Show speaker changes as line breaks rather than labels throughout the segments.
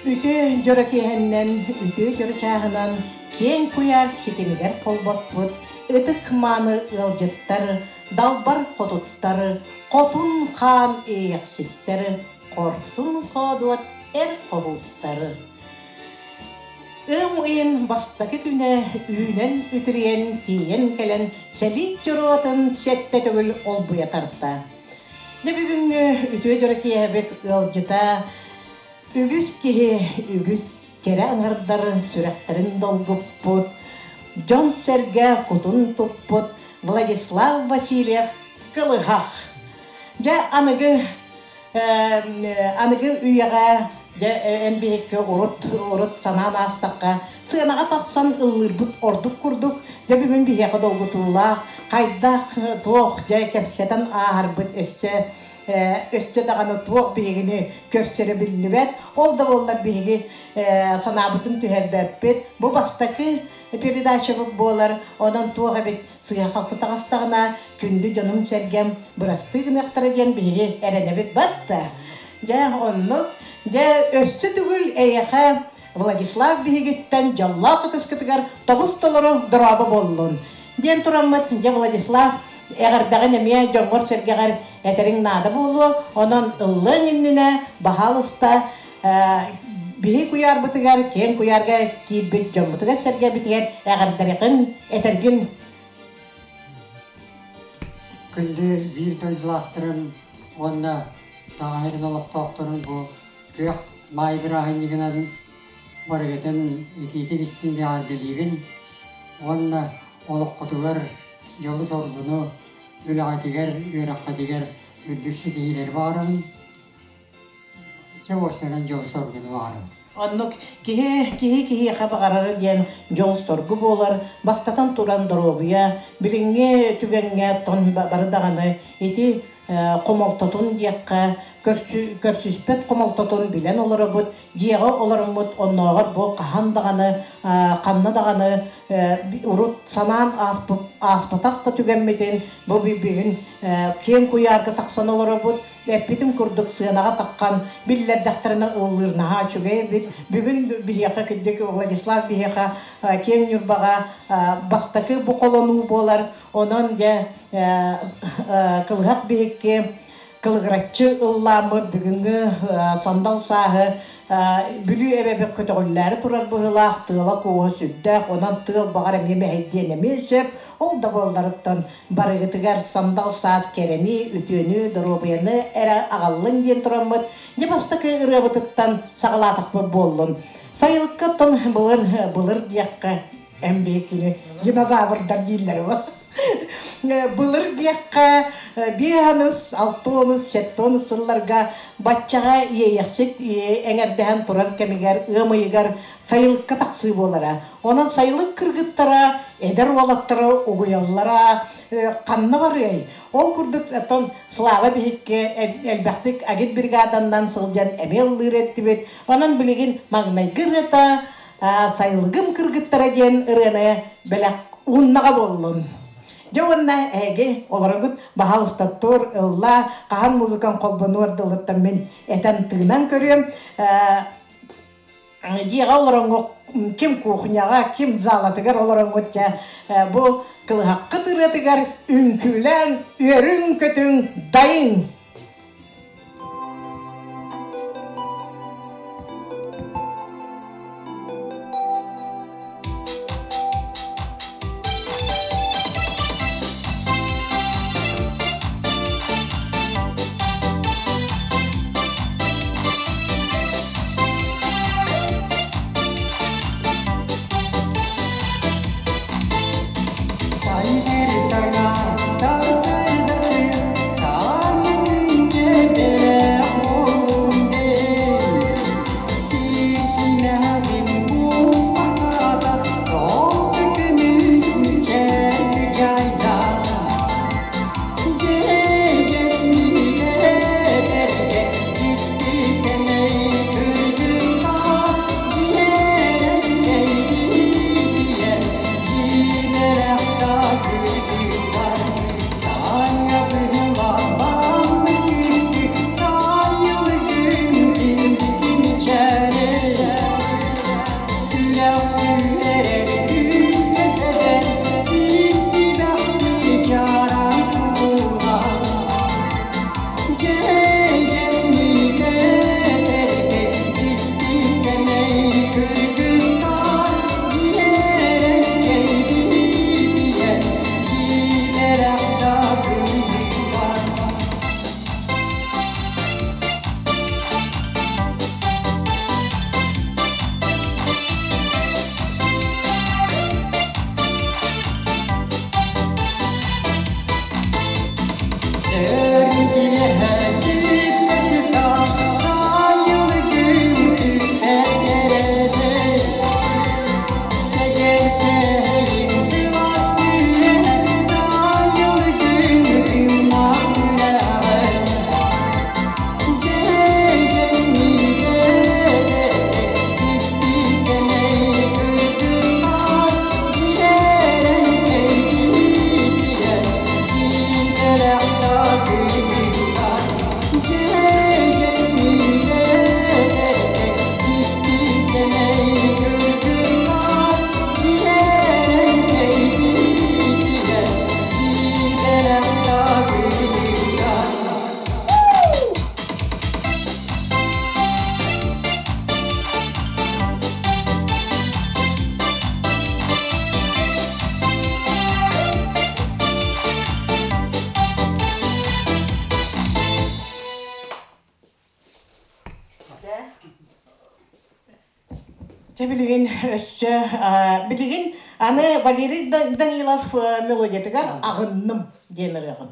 Үтүө дьоро киэһэннэн, үтүө дьоро чааһынан киэҥ куйаар ситимигэр холбоспут ытык мааны ыалдьыттар, далбар хотуттар, хотун хаан иэйэхситтэр, хорсун хоодуот эр хоһууттар. Ыам ыйын бастакы күнэ үүнэн үтүрүйэн тиийэн кэлэн сэлиик дьоруотун сэттэ төгүл олбуйа тарта. Дьэ бүгүҥҥү үтүө дьоро киэһэбит ыалдьыта үгүс киһи үгүс кэрэ аҥардар сүрэхтэрин долгуппут, дьон-сэргэ кутун туппут Владислав Васильев Кылыһах. Дьэ аныгы аныгы үйэҕэ дьэ эн биһикки урут урут санаан аастахха сыанаҕа тахсан ыллыырбыт ордук курдук дьэ бүгүн биһиэхэ долгутуулаах хайдах туох дьэ кэпсэтэн ааһарбыт өссө өссө даҕаны туох биһигини көрсөрө биллибэт ол да буоллар биһиги санаабытын түһэрбэппит бу бастакы передачабыт буолар онон туох эбит сыыһа-халты таҕыстаҕына күндү дьонум-сэргэм бырастыы гыныахтара диэн биһиги эрэнэбит батта. Дьэ, оннук. Дьэ, өссө төгүл эйиэхэ Владислав биһигиттэн дьоллоох ытыскытыгар тобус толору дорообо буоллун. Диэн тураммыт, дьэ, Владислав, эҕэрдэҕин эмиэ дьоҥҥор-сэргэҕэр этэриҥ наада буолуо. Онон ыллыаҥ иннинэ, баһаалыста, биһи куйаарбытыгар, киэҥ куйаарга киирбит дьоммутугар-сэргэбитигэр эҕэрдэрихин этэргин.
Күндү биир дойдулаахтарым уонна Саха олохтоохторун бу күөх маай бырааһынньыгынан барыгытын итиитик истиҥ эҕэрдэлиибин уонна олоххутугар дьолу-соргуну, үлэҕитигэр, үөрэххитигэр үрдүк ситиһиилэри баҕарабын. Чэ, уопсайынан дьолу-соргуну баҕарабын.
Оннук киһи киһи киһиэхэ баҕарара диэн дьол-соргу буолар. Бастатан туран доруобуйа, билиҥҥи түгэҥҥэ тон бары даҕаны ити хомолтотун диэххэ, көрсүспэт хомолтотун билэн олоробут, дьиэҕэ олороммут оннооҕор бу хаһан даҕаны, ханна даҕаны урут санаан ааспатах да түгэммитин бу бүгүн киэҥ куйаарга тахсан олоробут. Эппитим курдук сыанаҕа таххан биллэрдэхтэринэ ыллыыр наһаа үчүгэй эбит. Бүгүн биһиэхэ кырдьык Владислав биһиэхэ киэҥ Ньурбаҕа бастакы бу холонуу буолар. Онон дьэ кылыһах биһикки кылыгыраччы ыллааммыт бүгүҥҥү сандал сааһы Бүлүү эбэбит көтөҕүллээри турар быһыылаах, тыала-кууһа сүрдээх, онон тыал баҕар эмиэ мэһэйдиэн эмиэ сөп. Ол да буолларыттан барыгытыгар сандал саад кэрэни, үтүөнү, доруобуйаны эрэ аҕаллын диэн тураммыт, дьэ бастакы ырыабытыттан саҕалаатахпыт буоллун. Сайылыкка оттон былыр, былыр диэххэ, эн биһиккини динозаврдар дииллэр Былыр диэххэ, биэс алтонус, сеттонус сылларга баччаҕа иэйэхсит эҥэрдэһэн турар кэмигэр ыам ыйыгар сайылыкка тахсыы буолара. Онон сайылык кыргыттара, эдэр уолаттара угуйаллара ханна барыай? Ол курдук оттон Слава биһикки элбэхтик агитбригаданнан сылдьан эмиэ ыллыыр эттибит. Онон билигин маҥнайгы ырыата «Сайылыгым кыргыттара» диэн ырыаны бэлэх ууннаҕа буоллун. Дьэ уонна эһиги олороҥҥут баһаалыста тур, ыллаа, хаһан музыкаҥ холбонуор дылыттан мин этэн тыынан көрүөм. Дьиэҕэ олороҥҥут ким кухняҕа, ким залатыгар олороҥҥут дьэ бу кылыһаххыт ырыатыгар үҥкүүлээн, үөрүҥ-көтүҥ, дайыҥ! Дьэ билигин өссө билигин аны Валерий Данилов мелодиятыгар «Аҕынным» диэн ырыаҕын.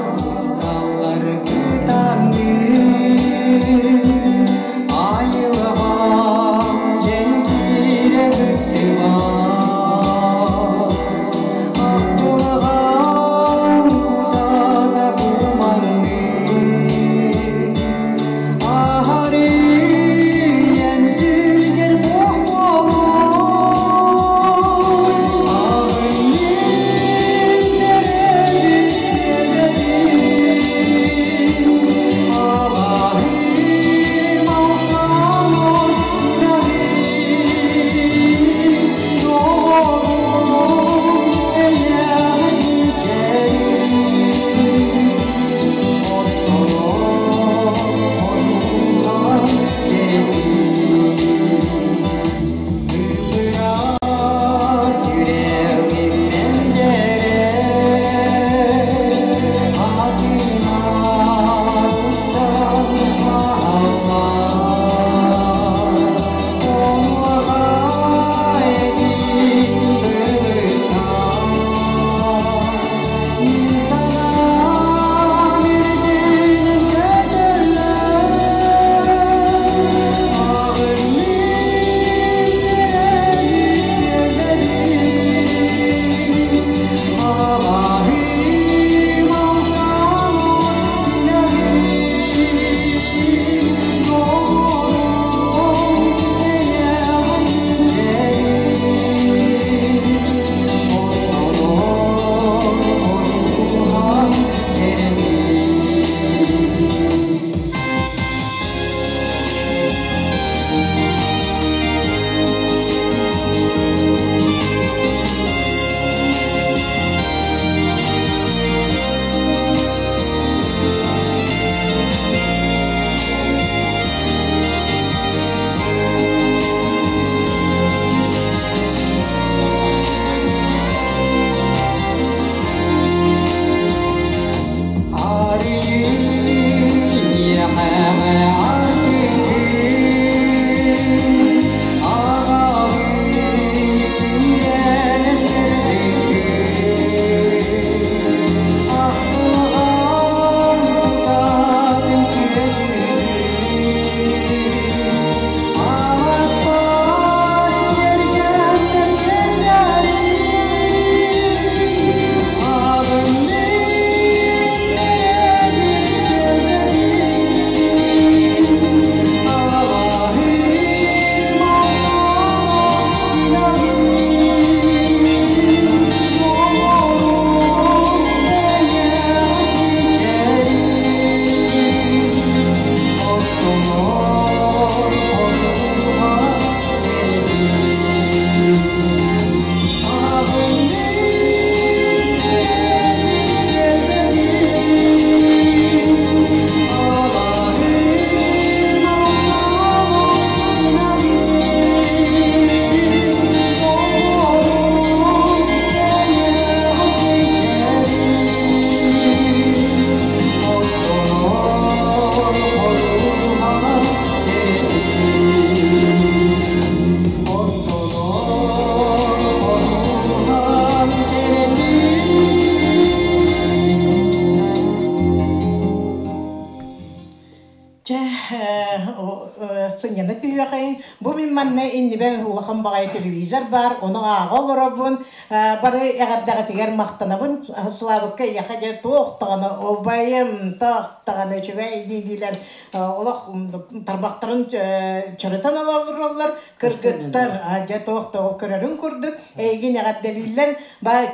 Былыттар кытарныы, айылҕам дьэҥкирэ быстыбат. Ахтылҕан кутана куманныы, аһарыйан түргэн буолуой. Аҕынньын төрөөбүт эбэтин, алаһыйан.
сынньана түһүөхэйин. Бу мин манна иннибэр улахан баҕайы телевизор баар, ону ааҕа олоробун. Бары эҕэрдэҕитигэр махтанабын. Славыкка эйиэхэ дьэ туох даҕаны убайым, туох даҕаны үчүгэй дии-диилэр олох тарбахтарын чарытан олороллор. Кыргыттар дьэ туох да ол көрөрүн курдук эйигин эҕэрдэлииллэр.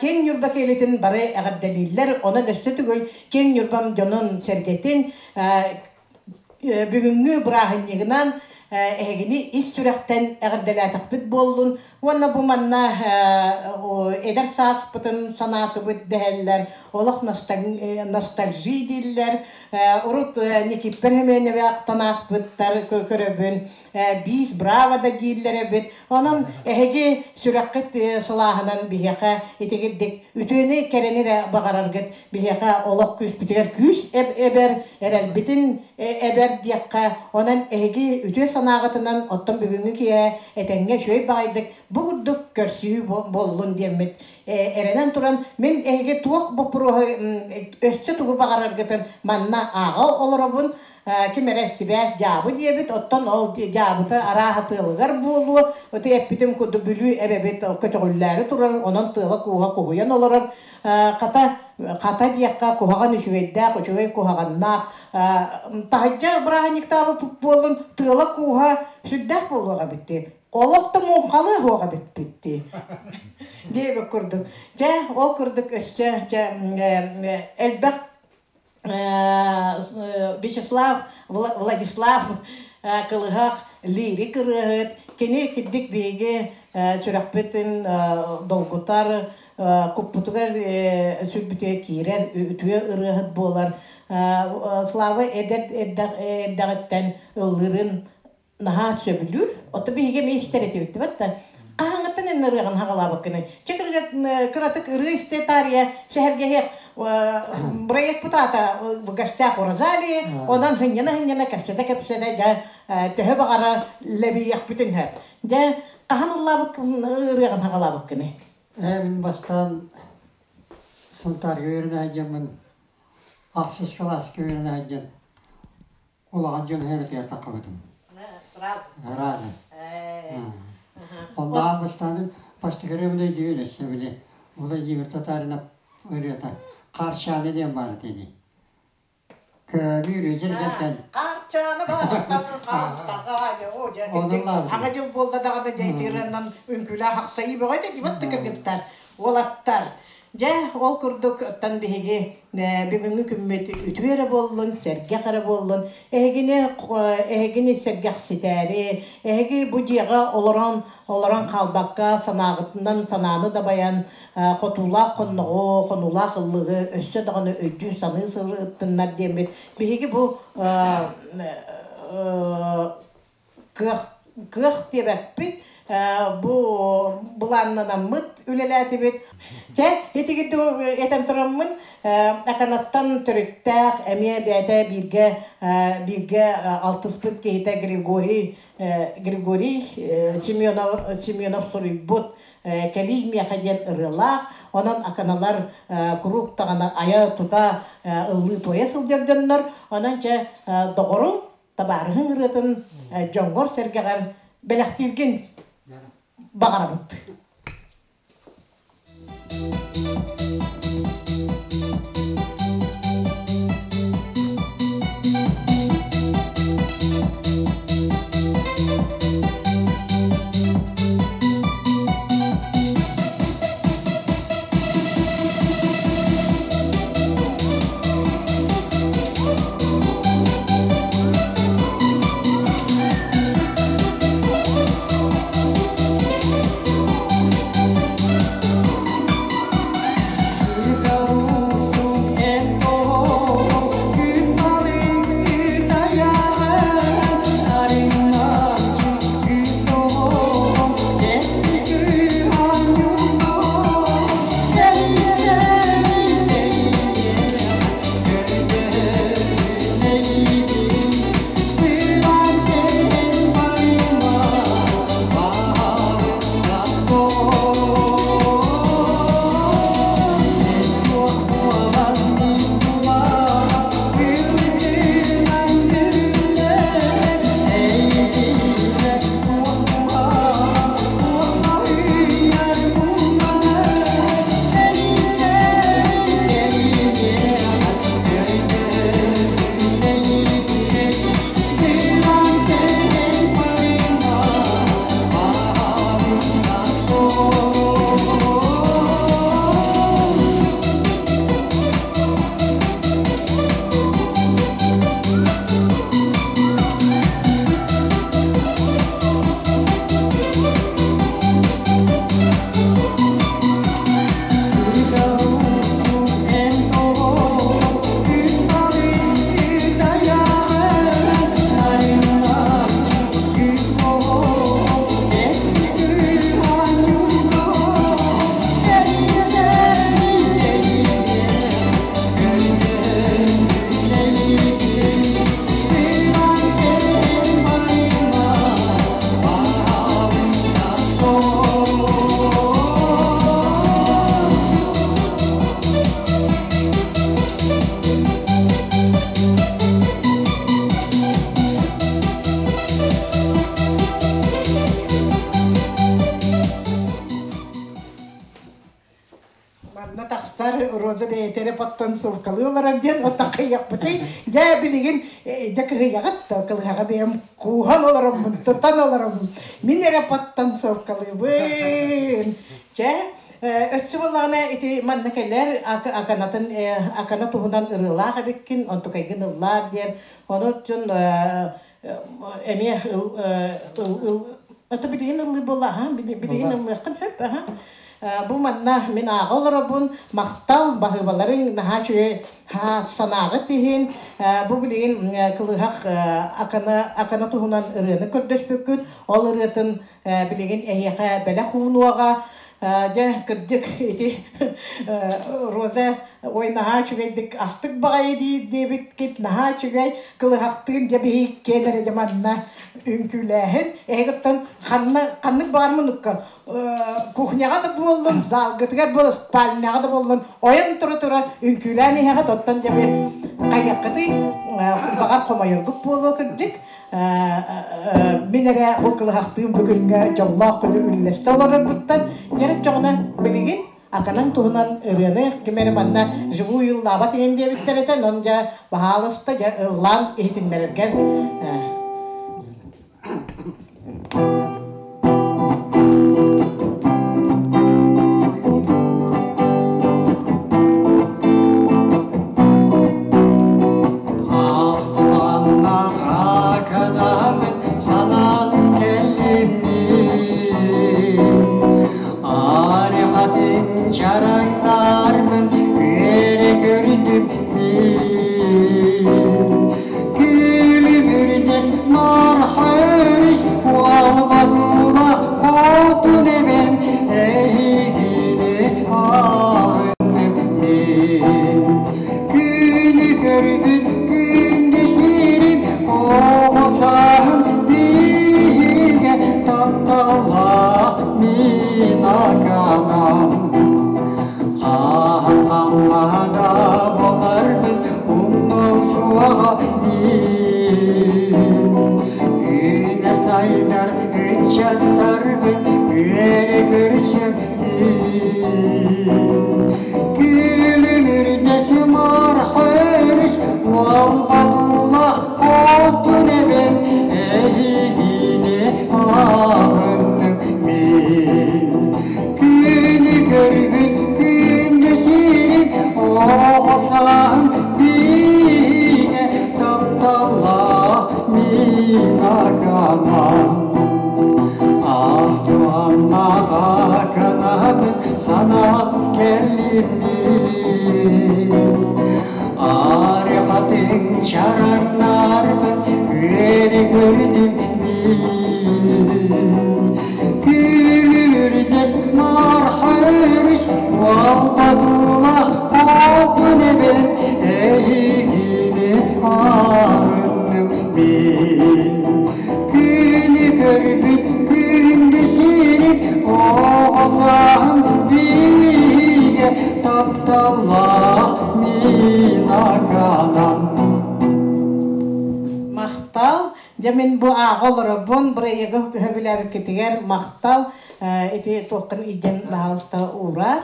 Киэҥ Ньурба киэлитин бары эҕэрдэлииллэр. Онон өссө төгүл Киэҥ Ньурбам дьонун-сэргэтин бүгүҥҥү бырааһынньыгынан эһигини ис сүрэхтэн эҕэрдэлээтэхпит буоллун уонна бу манна эдэр сааспытын санаатыбыт дэһэллэр, олох ностальжи дииллэр. Урут Никиттэр Семеновы аахпыттар көрөбүн, биис браво да дииллэр эбит. Онон эһиги сүрэххит сылааһынан биһиэхэ итигирдик үтүөнү кэрэни эрэ баҕараргыт биһиэхэ олох күүспүтүгэр күүс эбэр, эрэлбитин эбэр диэххэ. Онон эһиги үтүө санааҕытынан оттон бүгүҥҥү киэһэ этэҥҥэ үчүгэй баҕайдык бу курдук көрсүһүү буоллун диэммит эрэнэн туран мин эһиги туох боппуруоһу өссө тугу баҕараргытын манна ааҕа олоробун. Ким эрэ сибээс дьаабы диэбит, оттон ол дьаабыта арааһа тыалыгар буолуо. Ити эппитим курдук Бүлүү эбэбит көтөҕүллээри турар, онон тыала-кууһа куһуйан олорор. Хата, хата диэххэ куһаҕан үчүгэйдээх, үчүгэй куһаҕаннаах. Таһырдьа бырааһынньыктаабыт буоллун, тыала-кууһа сүрдээх буолуох эбит дии. Олох да муҥхалыы суох эбиппит дии. Диэбит курдук. Дьэ, ол курдук өссө дьэ, элбэх Вячеслав Владислав Кылыһах лирик ырыаһыт. Кини кирдик биһиги сүрэхпитин долгутар, куппутугар сүрбүтүгэр киирэр үтүө ырыаһыт буолар. Слава эдэр эрдэҕиттэн ыллыырын наһаа сөбүлүүр. Ото биһиги эмиэ истэр этибит да. Хаһаҥҥыттан эн ырыаҕын хаҕалаабыккыный? Чэ кыратык ырыа истэ таарыйа сэһэргэһиэх проект аата в гостях у Розалии, онон хынньана-хынньана кэпсэтэ-кэпсэтэ дьэ төһө баҕарар лэбийиэхпитин сөп. Дьэ хаһан ыллаабыт ырыаҕын хаҕалаабыккыный?
Мин бастаан Сунтаарга үөрэнэ сылдьаммын ахсыс кылааска үөрэнэ сылдьан улахан дьон үөрэтигэр таххыбытым. Разы. Онно бастаан бастакы өйдүүн өссө били Владимир Татаринов ырыата Харчааны диэн баар этини. Көмүр өсөргөтөн.
Харчааны Аҕа дьыл буолла даҕаны дьайтыыранан үҥкүүлээх ахсайыы бөҕө этэ дибат кыргыттар, уолаттар. Дьэ, ол курдук оттон биһиги бүгүҥҥү күммүт үтүө эрэ буоллун, сэргэх эрэ буоллун. Эһигини эһигини сэргэхситээри, эһиги бу дьиэҕэ олорон олорон хаалбакка санааҕытынан санааны дабайан, хотуулаах хонноҕу, хонуулаах ыллыгы өссө даҕаны өйдүү-саныы сырыттыннар диэммит биһиги бу кыах кыах диэбэппит бу былааннанаммыт үлэлээтибит. Чэ, итигит этэн тураммын Аканаттан төрүттээх эмиэ бэйэтэ бииргэ бииргэ алтыспыт киһитэ Григорий Григорий Семенов Семенов суруйбут «Кэлиий миэхэ» диэн ырыалаах. Онон аканалар куруук даҕаны айа-тута ыллыы-туойа сылдьар дьоннор. Онон чэ доҕорум табаарыһыҥ ырыатын дьоҥҥор-сэргэҕэр бэлэхтииргин баҕарабыт. Роза бэйэтэ эрэ подтанцовкалыы олорор диэн оттон кыйыахпытый. Дьэ билигин дьэ кыһыйаҕыт да кылыһаҕа бэйэм кууһан олороммун, тутан олороммун. Мин эрэ подтанцовкалыыбын. Чэ, өссө буоллаҕына ити манна кэлэр аканатын акана туһунан ырыалаах эбиккин, онтукайгын ыллаар диэн. Ону дьон эмиэ ыл ото билигин ыллыы буолла аха билигин ыллыаххын сөп аха бу манна мин ааҕа олоробун махтал баһыыбаларыҥ наһаа үчүгэй санааҕыт иһин бу билигин кылыһах акана акана туһунан ырыаны көрдөспүккүт ол ырыатын билигин эһиэхэ бэлэх уунуоҕа дьэ кырдьык ити Роза ой наһаа үчүгэйдик астык баҕайы диир диэбиккит наһаа үчүгэй кылыһахтыын дьэ биһиккиэн эрэ дьэ манна үҥкүүлээһин эһигиттэн ханна ханнык баҕар муннукка кухняҕа да буоллун залгытыгар буоллун спальняҕа да буоллун ойон тура тура үҥкүүлээн иһэҕит оттон дьэ би хайыаххытый баҕар хомойоргут буолуо кырдьык мин эрэ бу кылыһахтыын бу күҥҥэ дьоллоох күнү үллэстэ олорорбуттан дьэрэ чоҕуна билигин аканаҥ туһунан ырыаны ким эрэ манна живую ыллаабат иһин диэбиттэр этэ онон дьэ баһаалыста дьэ ыллаан иһитиннэрэргэр
Ахтыланнаха санаан кэллиммин Арихатын чараҥнарбын үөрэ көрдүм мин Күлүмүрдэс мархарыс уалбатула хотун эбэм эһигини аһынным мин Күнү көрбүт күндү сирим оҕо сааһым биһигэ тапталлаах мин аканам Хаһан хаммаһада боларбын умнуом суоҕа мин Үүнэ сайдар ыччаттарбын үөрэ көрсөм мин Күлүмүрдэс мархырыс уолбатула хотун эбэм эһигини аһынным мин Күнү көрбүт күндү сирим оҕо сааһым биһигэ тапталлаах мин аканам Ахтыланнаҕа кынабын санаан кэллим мин Арыхатыҥ чараҥнарбын үөрэ көрдүм мин Күлүрдэс мархырыс уолбатула хотун эбэм эһигини аһынным мин Күнү көрбүт күндү сирим оҕо сааһым биһигэ тапталлаах мин аканам
Махтал. Дьэ мин бу ааҕа олоробун, бырайыагы сөбүлээбиккитигэр махтал. Ити туоххун илдьэн баһаалыста уураар.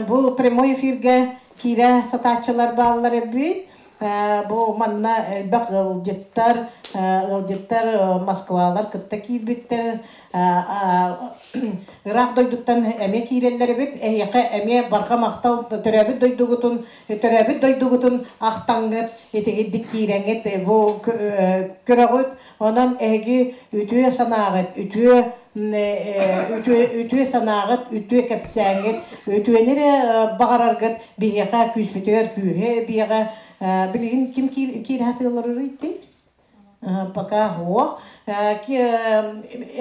Бу прямой эфиргэ киирэ сатааччылар бааллар эбит. Бу манна элбэх ыалдьыттар, ыалдьыттар Москвалар кытта киирбиттэр. Ыраах дойдуттан эмиэ киирэллэр эбит. Эһиэхэ эмиэ барҕа махтал төрөөбүт дойдугутун, төрөөбүт дойдугутун ахтаҥҥыт, итигирдик киирэҥҥит бу көрөҕүт. Онон эһиги үтүө санааҕыт, үтүө үтүө үтүө санааҕыт, үтүө кэпсээҥҥит, үтүөнү эрэ баҕараргыт биһиэхэ күүспүтүгэр күүһэ эбиэҕэ. Билигин ким киирэ сатыылларый Пока суох.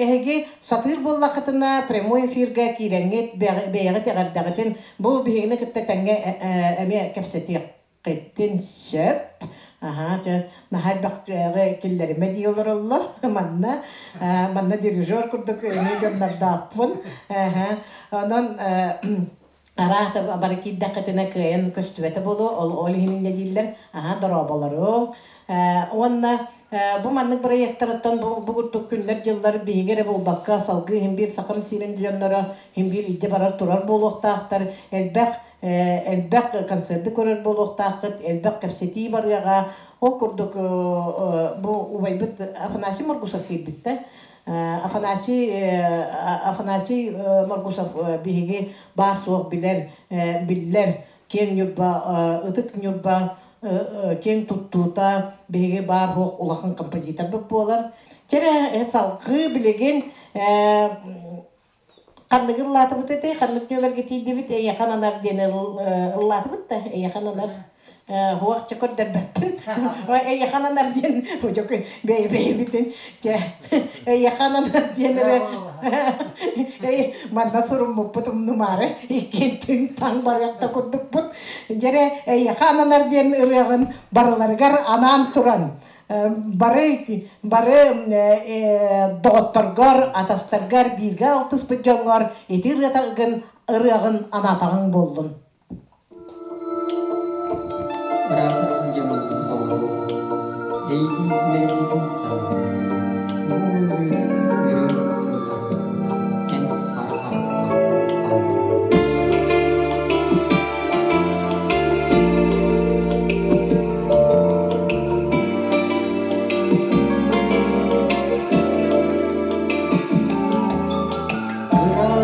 Эһиги сатыыр буоллаххытына прямой эфиргэ киирэҥҥит бэйэҕит эҕэрдэҕитин бу биһигини кытта тэҥҥэ эмиэ кэпсэтиэххитин сөп. Аһаа, дьэ, наһаа элбэх киллэримэ дии олороллор. Манна манна дирижер курдук эмиэ дьоннордоохпун. Онон араата бары киирдэххитинэ кыайан көстүбэтэ буолуо, ол ол иһин инньэ дииллэр. Аһаа, дорооболоруҥ. Уонна бу маннык бырайыактарыттан бу курдук күннэр-дьыллар биһиги эрэ буолбакка, салгыы иһин биир сахам сирин дьонноро иһин биир илдьэ барар турар буолуохтаахтар. Элбэх элбэх концерты көрөр буолуохтааххыт, элбэх кэпсэтии барыаҕа. Ол курдук бу убайбыт Афанасий Моргусов киирбиттэ. Афанасий Афанасий Моргусов биһиги баар-суох билэр, биллэр киэҥ Ньурба, ытык Ньурба киэҥ туттуута биһиги баар-суох улахан композиторбыт буолар. Чэрэ салгыы билигин ханныгы ыллаатыбыт этэй, ханнык нүөмэргэ тиийдибит, эйиэхэ ананар диэн ыллаатыбыт да, эйиэхэ ананар хуох чэ көрдөрбөппүн. Эйиэхэ ананар диэн бэйэ-бэйэбитин чэ эйиэхэ ананар диэн эрэ манна суруммуппут умнумаары иккиэн түҥ-таҥ барыах да курдукпут. Дьэрэ эйиэхэ ананар диэн ырыаҕын барыларыгар анаан туран бары бары доҕотторгор, атастаргар, бииргэ алтыспыт дьоҥҥор ити ырыатагын ырыаҕын анаатаҕыҥ буоллун.
Ыраата сылдьаммын доҕорум, эйигин мэлдьитин саныыбын. Бу ыллыыр ырыам тылларын эн хара хараххар аныыбын.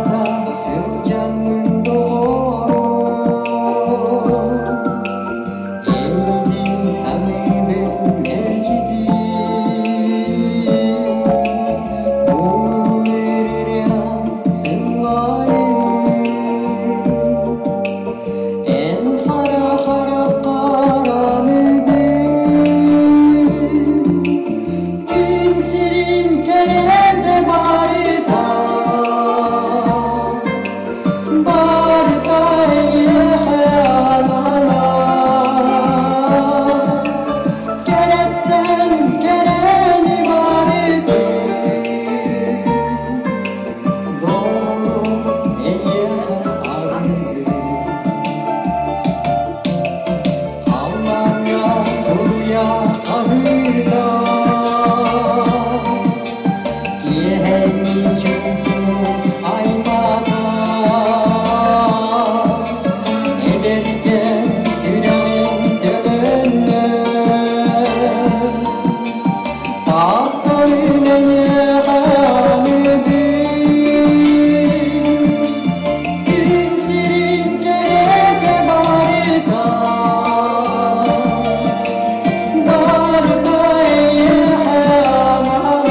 Ыраата сылдьаммын доҕорум, эйигин саныыбын мэлдьитин. Бу ырыам тылларын эн хара хараххар аныыбын. Күн сирин кэрэтэ барыта, барыта эйиэхэ ананар. Кэрэттэн кэрэни барытын, доҕорум эйиэхэ аныыбын. Халлааҥҥа туруйа хаһыыта, киэһэҥҥи чуумпуну аймаата. Эдэркээн сүрэҕим төбөннө, тапталын эйиэхэ аныыбын. Күн сирин кэрэтэ барыта, барыта эйиэхэ ананар.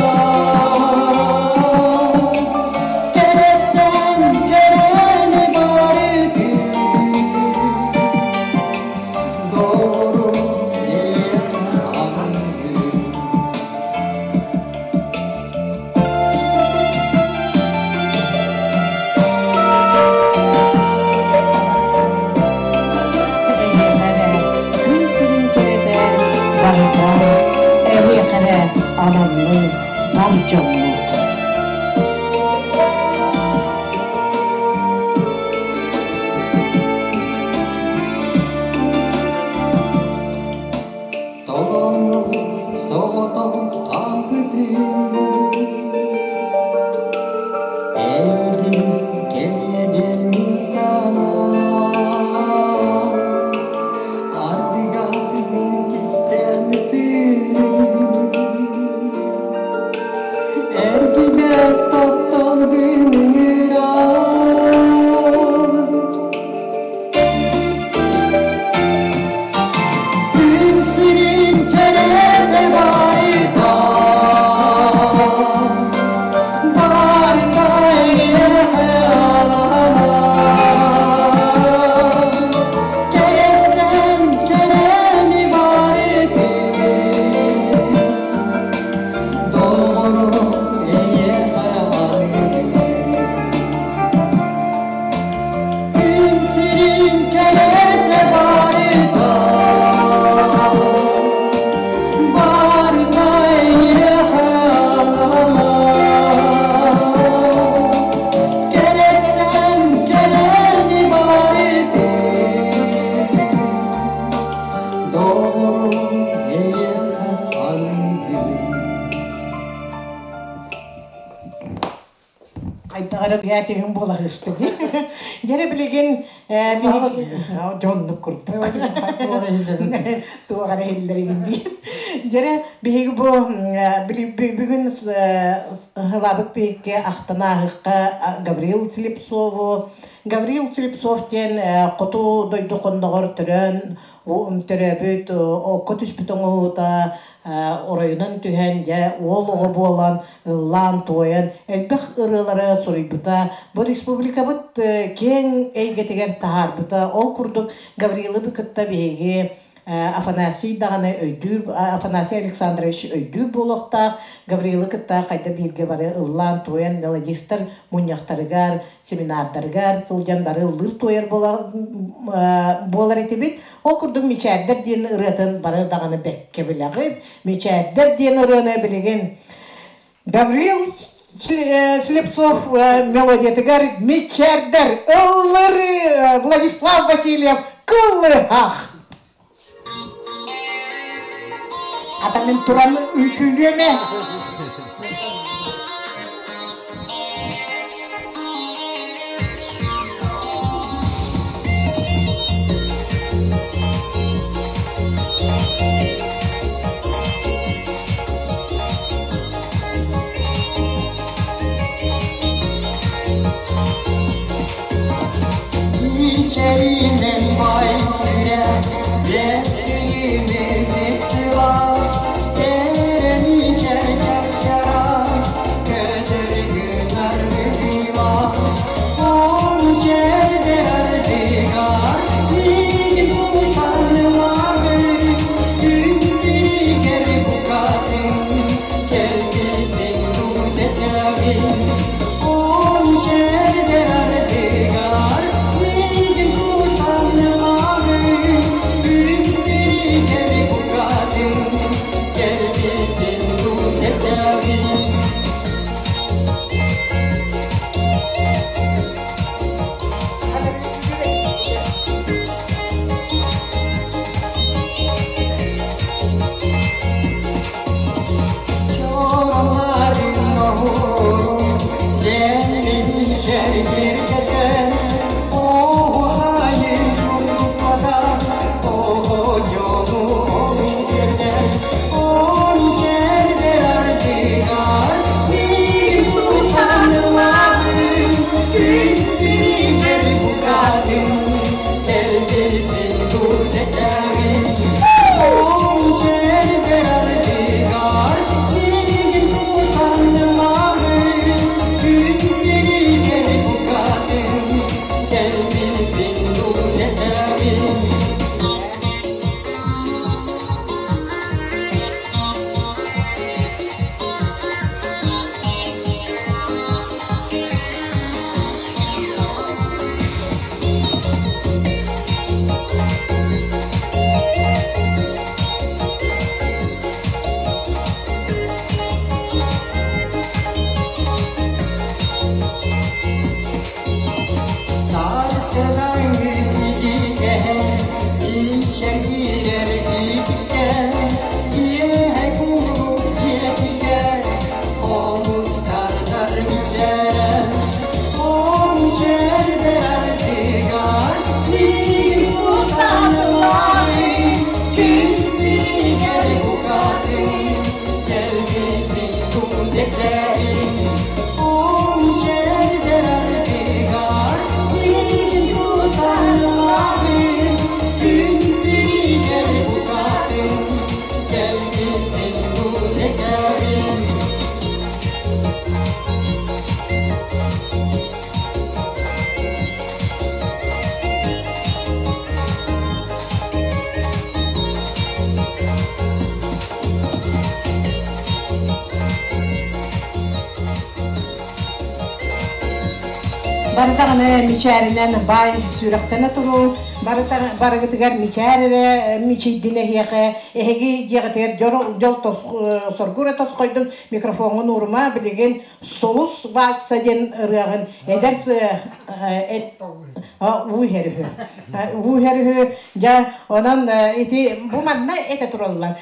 Кэрэттэн кэрэни барытын, доҕорум эйиэхэ аныыбын.
Эйиэхэ эрэ күн сирин кэрэтэ барыта эһиэхэ эрэ ананнын бар дьоммут.
Толоҥҥо соҕотох хаалбытым, эйигин кэлиэдин мин санаам. Ардыгар мин кистээн ытыым,
Бары бэйэтигин буолаһыспыт. Дьэрэ билигин дьоннук курдук. Туох эрэ иһиллэригин дии. Дьэрэ биһиги бу бүгүн сылабыт биһикки ахтанааһыкка Гаврил Слепцову. Гаврил Слепцов диэн хоту дойду хонноҕор төрөөн төрөөбүт окко түспүт оҥоһуута оройунан түһэн дьэ уол оҕо буолан ыллаан-туойан элбэх ырыалары суруйбута, бу республикабыт киэҥ эйгэтигэр таһаарбыта. Ол курдук Гаврилы кытта биһиги Афанасий даҕаны өйдүүр, Афанасий Александрович өйдүүр буолуохтаах. Гаврилы кытта хайда бииргэ бары ыллаан-туойан мелодистар мунньахтарыгар, семинардарыгар сылдьан бары ыллыыр-туойар буолар этибит. Ол курдук «Мичээрдэр» диэн ырыатын бары даҕаны бэккэ билэҕит. «Мичээрдэр» диэн ырыаны билигин Гаврил Слепцов мелодиятыгар «Мичээрдэр» ыллыр Владислав Васильев «Кыллыһах». Атамын туран үҥкүүлүөмэ.
Мичээринэн бай сүрэх, бэсиини сыла, кэрэ мичээр чап-чараас, көтөр гынар быһыылаах. Ол мичээрдэр ардыгар миигин кутанылаҕын, күн сиригэр букатын кэлбитин дуу тэтэҕин. Ол мичээрдэр ардыгар миигин кутанылаҕын, күн сиригэр букатын кэлбитин дуу тэтэҕин. Чороларын оһуорун сен мичээр киэргэтэн, оһуохайы чугуппата, оҕонньону үөрдэн. Ол мичээрдэр ардыгар миигин тутанылаҕын, күн сиригэр букатын кэлбитин дуу тэтэҕин. Ол мичээрдэр ардыгар миигин тутанылаҕын, күн сиригэр букатын кэлбитин дуу тэтэҕин. Сарсынаҥы ситикэһэ, иччэр киирэр итиккэ, киэһэ куруук дьиэтигэр олус тардар мичээрэ. Ол мичээрдэр ардыгар миигин кутанылаҕын, күн сиригэр букатын кэлбитин дуу тэтэҕин. Ол мичээрдэр ардыгар миигин кутанылаҕын, күн сиригэр букатын кэлбитин дуу тэтэҕин.
Бары даҕаны мичээринэн баай сүрэхтэнэ туруҥ. Барыгытыгар мичээр эрэ мичийдин эһиэхэ, эһиги дьиэҕитигэр дьол соргу эрэ тосхойдун. Микрофоҥҥун уурума, билигин Сулус вальса диэн ырыаҕын эдэр уу иһэр үһү. Уу иһэр үһү. Дьэ, онон ити бу манна этэ тураллар.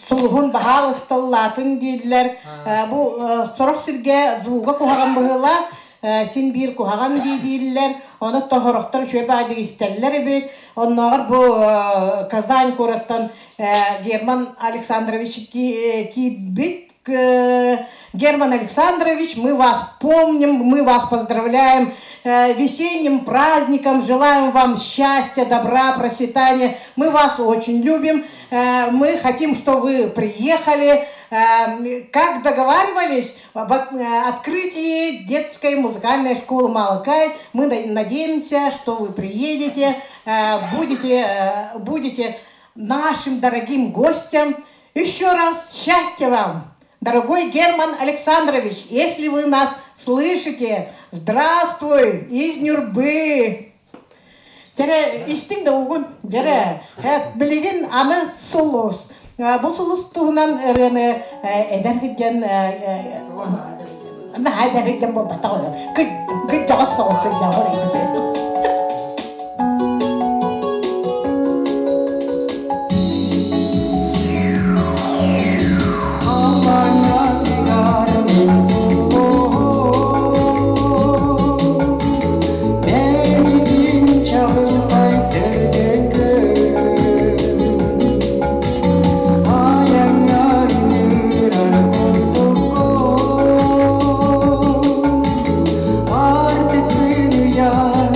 Сулуһун баһаалысталлаатын дииллэр. Бу сорох сиргэ звуга куһаҕан быһыылаах, син биир куһаҕан дии дииллэр. Ону тоһорохтор үчүгэй баайдык истэллэр эбит. Оннооҕор бу Казань куораттан Герман Александрович киирбит. Герман Александрович, мы вас помним, мы вас поздравляем весенним праздником, желаем вам счастья, добра, процветания. Мы вас очень любим. Мы хотим, чтобы вы приехали. Как договаривались, в открытии детской музыкальной школы «Малакай» мы надеемся, что вы приедете, будете нашим дорогим гостем. Еще раз счастья вам! Дорогой Герман Александрович, если вы нас слышите, здравствуй из Нюрбы! Дьэрэ, истиҥ да угун, дьэрэ, билигин аны сулус. Бу сулус туһунан ырыаны эдэр сылдьан наһаа эдэр сылдьан буолбатах кырдьаҕас соҕус сылдьан.
Мэлигин чаҕылхай сэргэ айаҥҥар ыҥырар курдуккун, Артыкпын уйан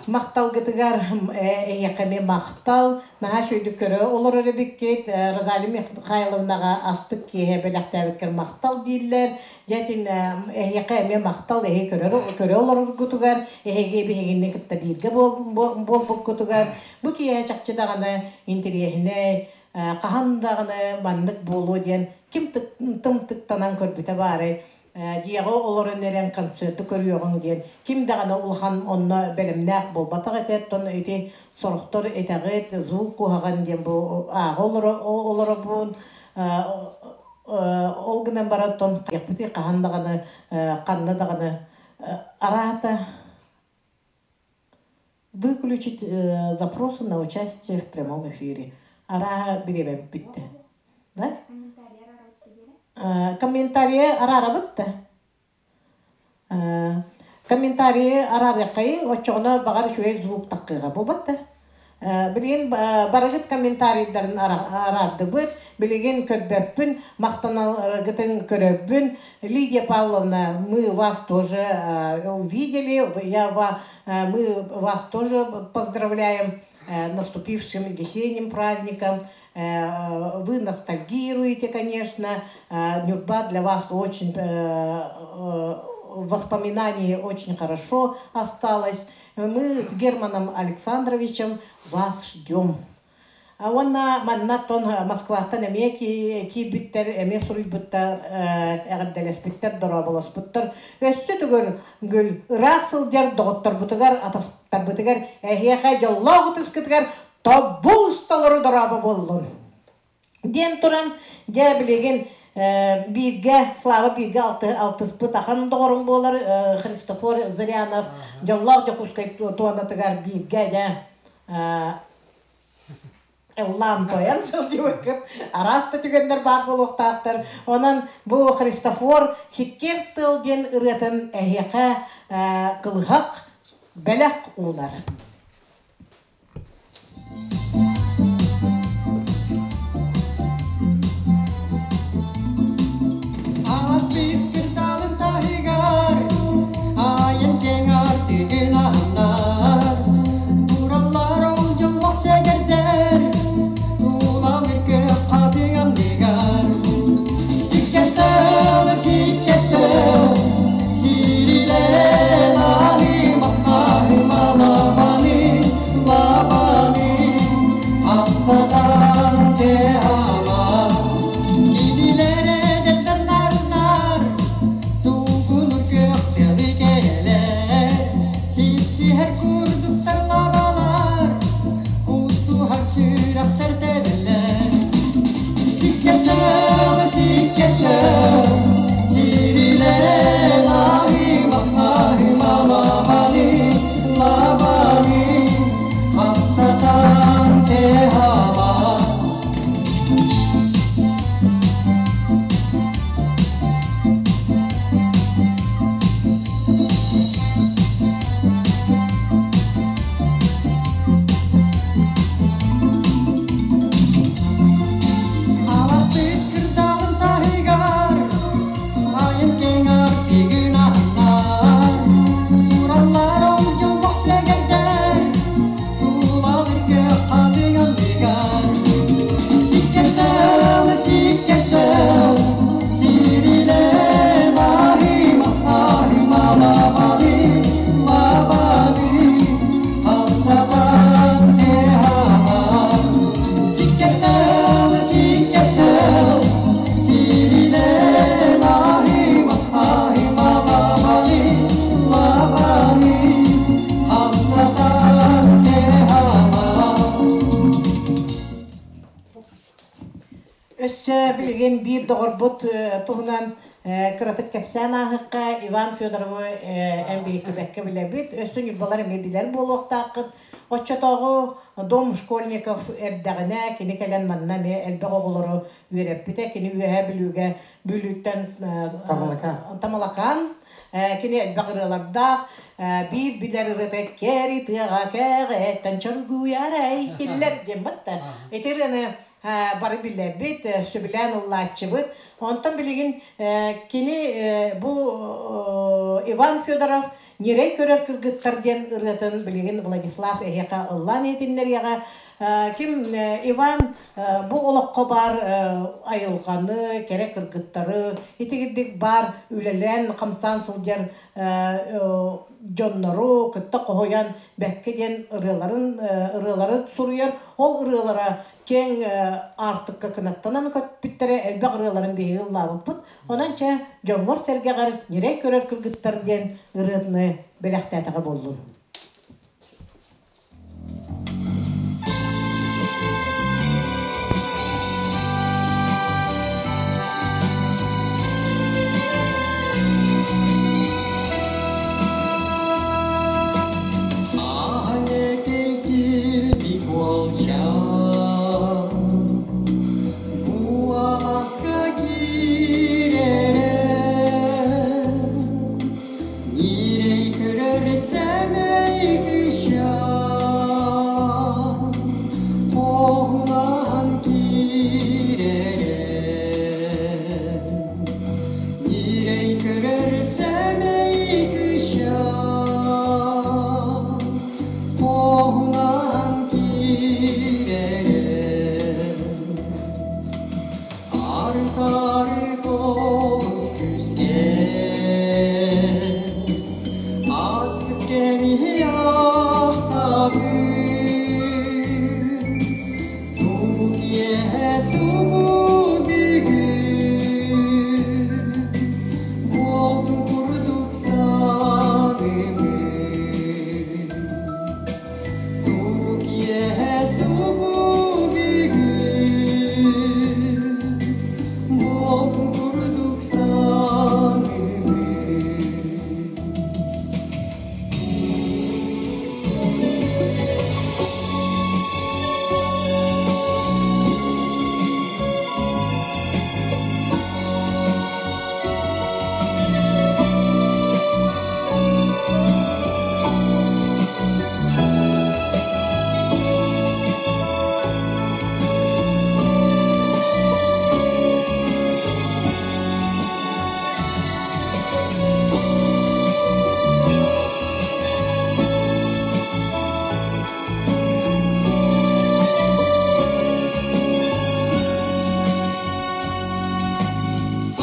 Махталгытыгар эһиэхэ эмиэ махтал. Наһаа үчүгэйдик көрө олорор эбиккит. Розалия Михайловнаҕа астык киэһэ бэлэхтээбиккэр махтал дииллэр. Дьэ итин эһиэхэ эмиэ махтал эһи көрө олороргутугар, эһиги биһигини кытта бииргэ буолбуккутугар. Бу киэһэ чахчы даҕаны интэриэһинэй, хаһан даҕаны маннык буолуо диэн ким тымтыктанан көрбүтэ баарай. Дьиэҕэ олорон эрэн концерты көрүөҕүҥ диэн ким даҕаны улахан онно бэлэмнээх буолбатах этэ. Оттон ити сорохтор этэҕит звук куһаҕан диэн бу ааҕа олоробун. Ол гынан баран оттон хаһан даҕаны ханна даҕаны араата выключить запросы на участие в прямом эфире. Арааһа бириэмэбит бүттэ. Да? Комментарий араарабыт да. Комментарийы араарыаххайыҥ, оччоҕуна баҕар үчүгэй звук таххыаҕа буолбат да. Билигин барыгыт комментарийдарын араардыбыт, билигин көрбөппүн, махтанаргытын көрөбүн. Лидия Павловна, мы вас тоже увидели, я, мы вас тоже поздравляем наступившим весенним праздником. Вы ностальгируете, конечно. Нюрба для вас очень воспоминаний очень хорошо осталось. Мы с Германом Александровичем вас ждем. Уонна манна тон Москваттан эмиэ киирбиттэр, эмиэ суруйбуттар, эҕэрдэлэспиттэр, дорооболоспуттар. Өссө төгүл гүл ыраах сылдьар доҕотторбутугар, атастарбытыгар эһиэхэ дьоллоох ытыскытыгар тобуус толору дорообо буоллун. Диэн туран, дьэ билигин бииргэ, Слава бииргэ алтыспыт ахан доҕорум буолар Христофор Зырянов дьоллоох Дьокуускай туонатыгар бииргэ дьэ ыллаан тоойон сылдьыбыккыт араас да түгэннэр баар буолуохтаахтар. Онон бу Христофор Сиккиэр тыл диэн ырыатын эһиэхэ кылыһах бэлэх уунар.
Ааспыт кырдаалын таһыгар айан киэҥ аартыгын аһыннар тураллар ол дьоллоох сэгэрдэр тулалыыр көх хатыҥ анныгар сиккэртэл сиккэртэл сирилээн аһыма лабаны лабаны хамсатан теама кинилэр эдэрдэр нарыннар суугунур көхтөҕү кэрэлэр сипсиһэр курдуктар лабалар кустуһар сүрэхтэр тэбэллэр сиккэртэл сиккэртэл сирилээн аһыма аһыма лабаны лабаны хамсатан теама. Аласпыт кырдаалын таһыгар айын киэҥ аргыгын аһыннар тураллар ол дьоллоох сэгэрдэр тулалыыр көх хатыҥ анныгар сиккэртэл сиккэртэл сирилээн аһыма аһыма лабаны лабаны хамсатан теһама сиккэртэл сиккэртэл сирилээн аһыма аһыма лабаны лабаны хамсатан теһама.
Өссө билигин биир доҕорбут туһунан кыратык кэпсээн ааһыахха. Иван Федоровы эн биһикки билэбит. Өссө ньурбалар эмиэ билэр буолуохтааххыт. Оччотооҕу Дом школьников эрдэҕинэ кини кэлэн манна эмиэ элбэх оҕолору үөрэппитэ. Кини Үөһээ Бүлүүгэ Бүлүүттэн
Тамалакаан.
Тамалакаан. Кини элбэх ырыалардаах. Биир билэр ырыата «Кэри тыаҕа кэҕэттэн чоргуйарай иһиллэр» диэн батта. Ити ырыаны бары билэбит, сөбүлээн ыллааччыбыт. Онтон билигин кини бу Иван Федоров Ньирэй көрөр кыргыттар диэн ырыатын билигин Владислав эһиэхэ ыллаан иһитиннэриэҕэ. Ким Иван бу олоххо баар айылҕаны, кэрэ кыргыттары, итигирдик баар үлэлээн хамсаан сылдьар дьоннору кытта хоһуйан бэккэ диэн ырыаларын ырыалары суруйар. Ол ырыалара киэҥ аартыкка кынаттанан көппүттэрэ, элбэх ырыаларын биһиги ыллаабыппыт. Онон чэ, дьоҥҥор-сэргэҕэр ньирэй көрөр кыргыттар диэн ырыаны бэлэхтээтэҕэ буоллун.
Нирей көрөр сэмэй кыысчаан, хоһунаһан киирэрэ. Нирей көрөр сэмэй кыысчаан, хоһунаһан киирэрэ. Ары-тары олус күүскэ ааспыт кэми ахтабын, субу киэһэ субу бүгүн буолтун курдук саныыбын. Субу киэһэ субу бүгүн буолтун курдук саныыбын.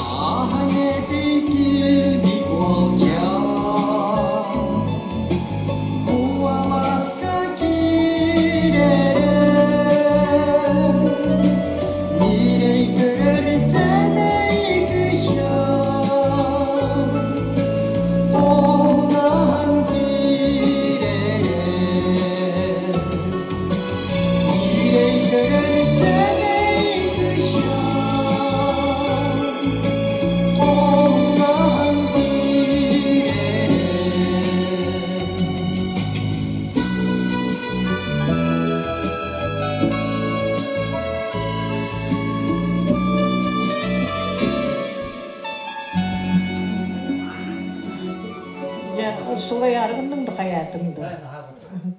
Ааһан этикил уолчаан, бу алааска киирэрэ. Ньирэй көрөр сэмэй кыысчаан, оһунаһан киирэрэ. Ньирэй көрөр сэмэй кыысчаан, оһунаһан киирэрэ.
Дьэ, сулайаарыгын да хайаатыҥ дуу?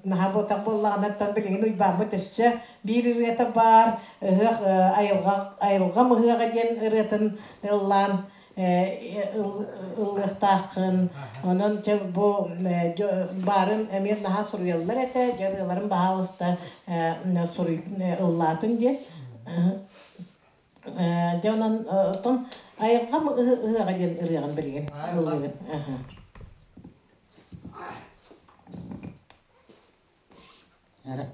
Наһаа буотах буоллаҕына, билигин Уйбааммыт өссө биир ырыата баар, ыһыах айылҕа айылҕам ыһыаҕа диэн ырыатын ыллаан ыллыахтааххын. Онон чэ бу баарын эмиэ наһаа суруйаллар этэ, дьэ ырыаларын баһаалыста суруй ыллаатын диэн. Дьэ онон оттон айылҕам ыһыаҕа диэн ырыаҕын билигин ыллыыбын.
Эрэ.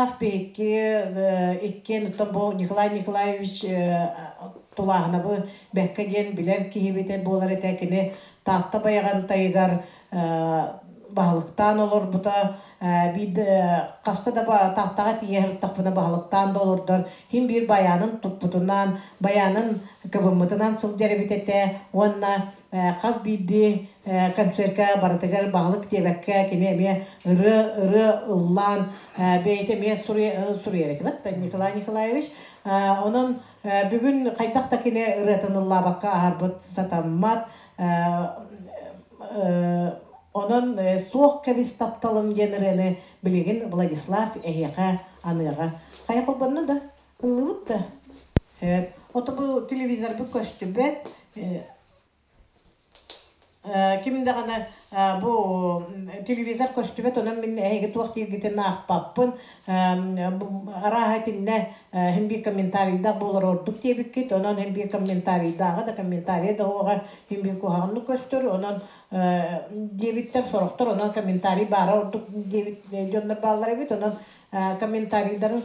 Владислав биһикки иккиэн оттон бу Николай Николаевич Тулааһынабы бэккэ диэн билэр киһибитэ буолар этэ. Кини Таатта Байаҕантайыгар баһылыктаан олорбута. Биир хаста да Тааттаҕа тиийэ сырыттахпына баһылыктаан да олордор. Хин биир байаанын туппутунан, байаанын кыбыммытынан сылдьар эбит этэ. Уонна хас биирдии концерка барытыгар баһылык диэбэккэ кини эмиэ ырыа ырыа ыллаан бэйэтэ эмиэ суруйар этибит Николай Николаевич. Онон бүгүн хайдах да кини ырыатын ыллаабакка аһарбыт сатаммат. Онон «Суох кэбис тапталым» диэн ырыаны билигин Владислав эһиэхэ аныаҕа. Хайа холбонно да? Ыллыбыт да? Ото бу телевизорбыт көстүбэт. Ким даҕаны бу телевизор көстүбэт, онон мин эһиги туох дииргитин аахпаппын. Арааһа итиннэ һин биир комментарийдаах буолар ордук диэбиккит, онон һин биир комментарийдааҕа да комментарий да уоҕа һин биир куһаҕаннык көстөр, онон диэбиттэр сорохтор, онон комментарий баара ордук диэбит дьоннор бааллар эбит, онон комментарийдарын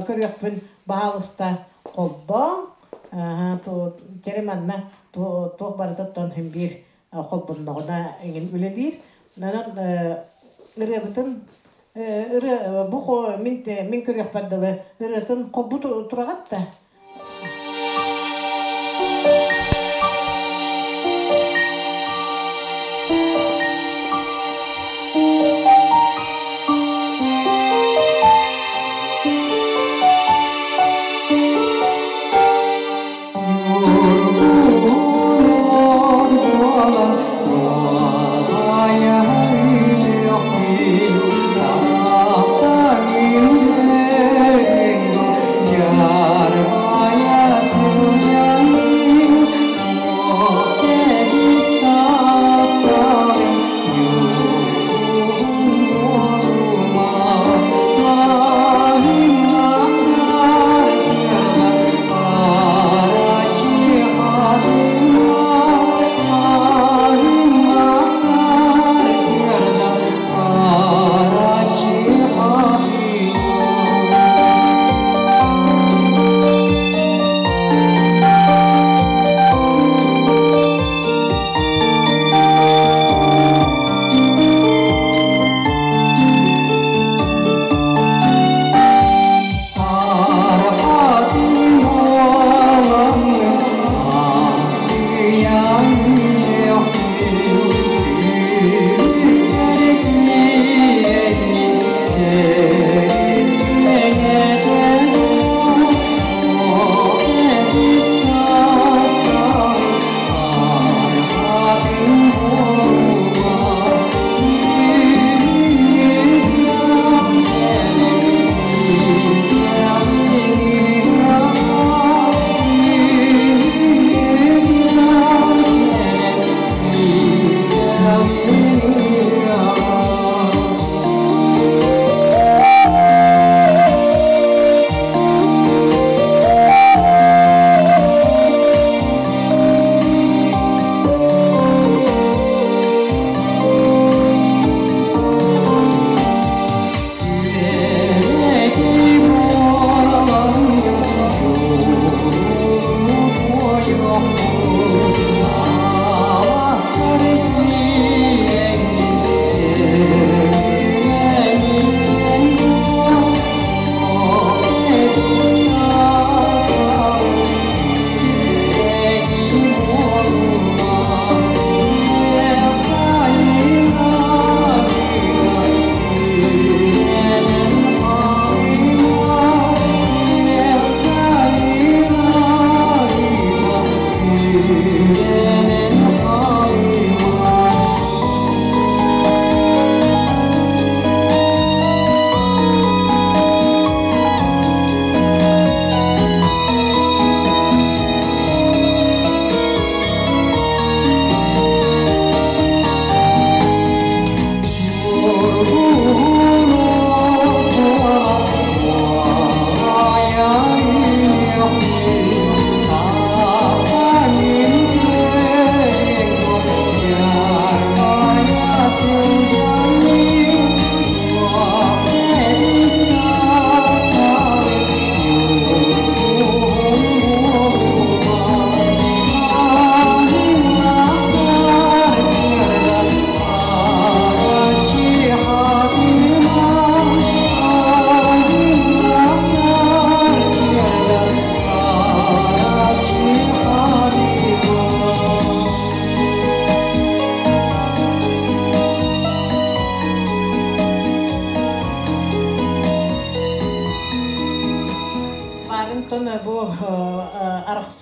көрүөхпүн баһаалыста холбооҥ. Кэрэ манна туох барыта һин биир холбонноҕуна эҥин үлэлиир. Онон ырыабытын ырыа бу мин мин көрүөхпэр дылы ырыатын холбу тураҕат да.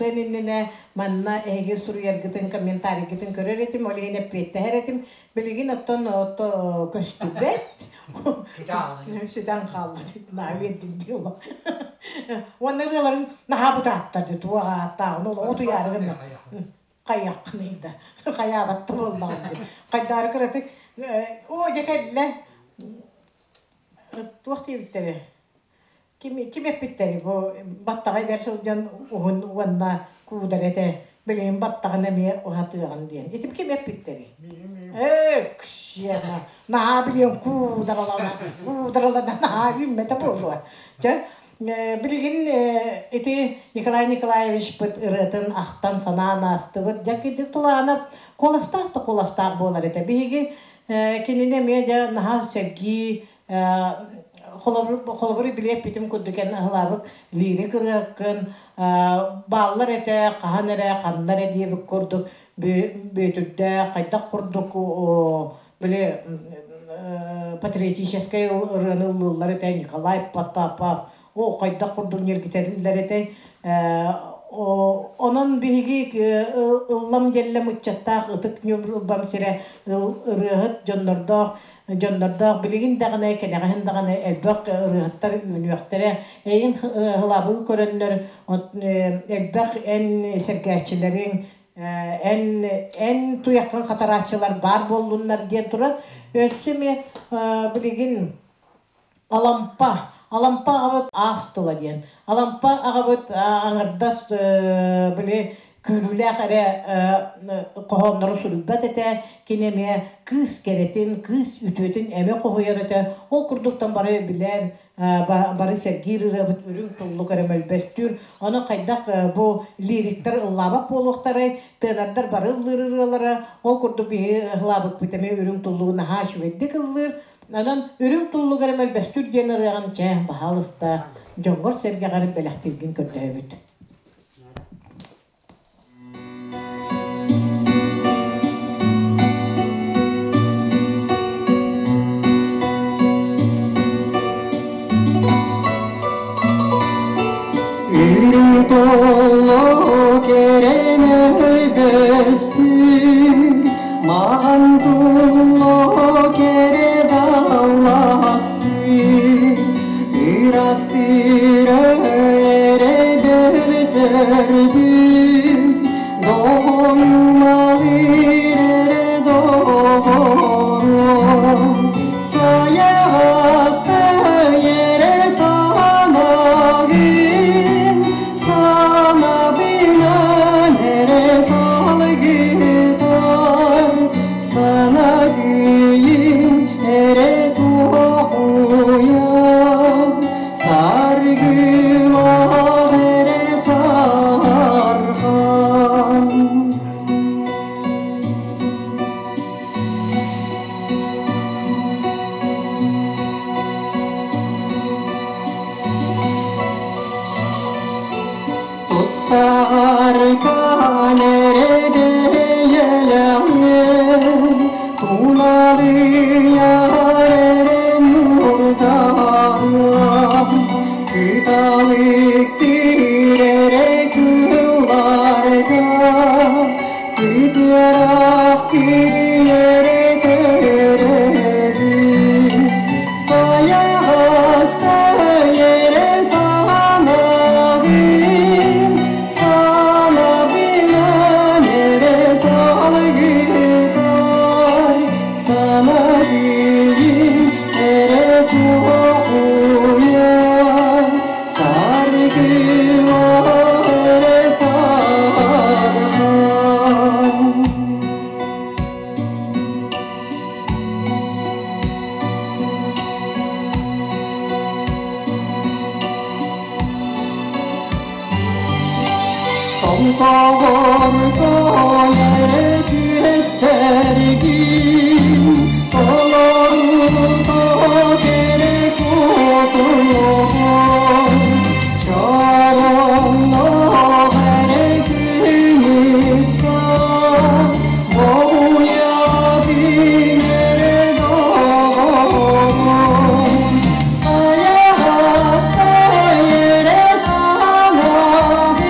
Тахсыан иннинэ манна эһиги суруйаргытын, комментарийгытын көрөр этим, ол иһин эппиэттэһэр этим. Билигин оттон көстүбэт. Сүтэн хаалла. Наһаа үөрдүм дии олох. Уонна ырыаларын наһаа бытааттар туох ааттааҕын ол утуйаары гынна. Хайыаххыный да. Хайаабатта буоллаҕым дии. Хайдаары кыратык оо дьэ кэллэ. Туох диэбиттэрэ? Ким ким эппиттэрий бу баттаҕа эдэр сылдьан уһун уонна куудар этэ, билигин баттаҕын эмиэ уһатыаҕын диэн. Ити ким эппиттэрий? Ээ, ксена, наһаа билиэн куударалана, куударалана наһаа үүммэтэ буолуо. Чэ, билигин ити Николай Николаевичпыт ырыатын ахтан санаан аастыбыт. Дьэ, кирдик тулаанап куоластаах да куоластаах буолар этэ. Биһиги кинини эмиэ дьэ наһаа сэргии холобур, холобуру билиэппитим курдук эн аһылаабыт лирик ырыаккын бааллар этэ, хаһан эрэ, ханна эрэ диэбит курдук Бүөтүрдээх хайдах курдук били патриотическай ырыаны ыллыыллар этэ Николай Потапов о хайдах курдук ньиргитэллэр этэй. Онон биһиги ыллам дьэллэм ыччаттаах ытык Ньурбам сирэ ырыаһыт дьоннордоох дьоннордоох билигин даҕаны кэнэҕэһин даҕаны элбэх ырыаһыттар үүнүөхтэрэ эйин һылабыы көрөннөр элбэх эн сэргээччилэриҥ эн эн туйаххын хатарааччылар баар буоллуннар диэн туран өссө эмиэ билигин Алампа. Алампа аҕабыт аас тыла диэн. Алампа аҕабыт аҥардас били күүрүүлээх эрэ хоһооннору суруйбат этэ. Кини эмиэ кыыс кэрэтин, кыыс үтүөтүн эмэ хоһуйар этэ. Ол курдуктан бары билэр, бары сэргиир ырыабыт үрүҥ туллук эрэ мөлбөттүүр. Ону хайдах бу лириктэр ыллаабат буолуохтарай, тыанардар бары ыллыыр ырыалара. Ол курдук биһи ыллаабыппыт эмиэ үрүҥ туллугу наһаа үчүгэйдик ыллыыр. Онон үрүҥ туллук эрэ мөлбөстүүр диэн ырыаҕын чэ, баһаалыста, дьоҥҥор-сэргэҕэр бэлэхтииргин көрдөһөбүт.
Үрүҥ туллук эрэ мөлбөстүүр, Маҕан туллук эрэ далластыыр, Ырастыыр эрэ бөлтөрдүү, Доҕоҥмалыыр эрэ доҕорум, Сайаҕаста эрэ санаһын, Санабынан эрэ салгытан, Санагыйым эрэ суохуйан, Саргылах эрэ сархан. Туттааркан эрэ бэйэлэҕин, Тулалыйар эрэ ньурдаҕым, Кыталыктыыр эрэ кылларга, Кытыарах эрэ көрөбүн. Сайаҕаста эрэ санаҕын, Санабынан эрэ салгытар, Санагыйым эрэ суохуйар, Саргылар эрэ сархан. Тоҥхоҕор эрэ түөстэргин, Толоруто кэрэ кутуйугун, Чороҥноох эрэ күнүскэ, Боҕуйабын эрэ доҕорум. Сайаҕаста эрэ санаһын,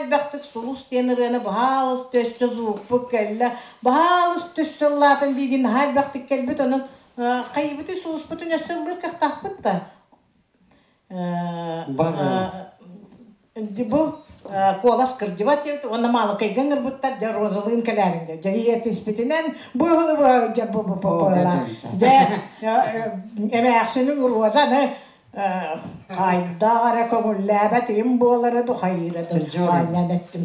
Элбэхтик Сулус диэн ырыаны баһаалыста өссө звукпут кэллэ, баһаалыста өссө ыллаатын диигин наһаа элбэхтик кэлбит, онон хайыбыты сулуспутун өссө ыллыыр кыахтаахпыт да. Бу куолас кырдьыбат диэбит уонна Маалыкайга ыҥырбыттар, дьэ Розалыын кэлээриҥ дьэ дьэ тиспитинэн бу дьэ бу бу дьэ эмээхсинин Роза аны хайдах эрэ көҥүллээбэт им буолара ду хайыыра ду аанньан эттим.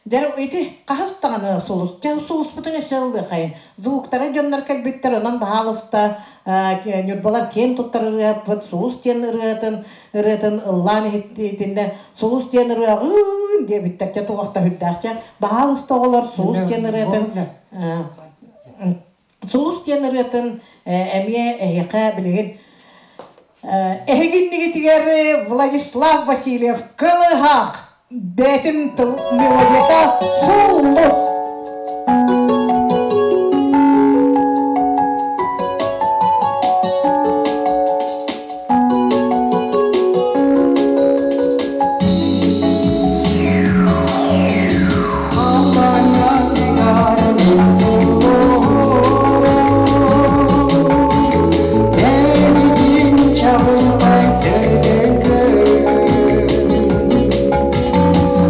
Дьэ ити хаһыс даҕаны сулус дьэ сулуспутун өссө ыллыахайын звуктара дьоннор кэлбиттэр, онон баһаалыста ньурбалар киэн туттар ырыаппыт Сулус диэн ырыатын ыллаан иһиттиннэ. Сулус диэн ырыаҕын диэбиттэр, чэ туохта үрдээх, чэ баһаалыста оҕолор Сулус диэн ырыатын Сулус диэн ырыатын эмиэ эһиэхэ билигин эһигиннигитигэр Владислав Васильев Кылыһах бээтин тыл мелодията Сулус.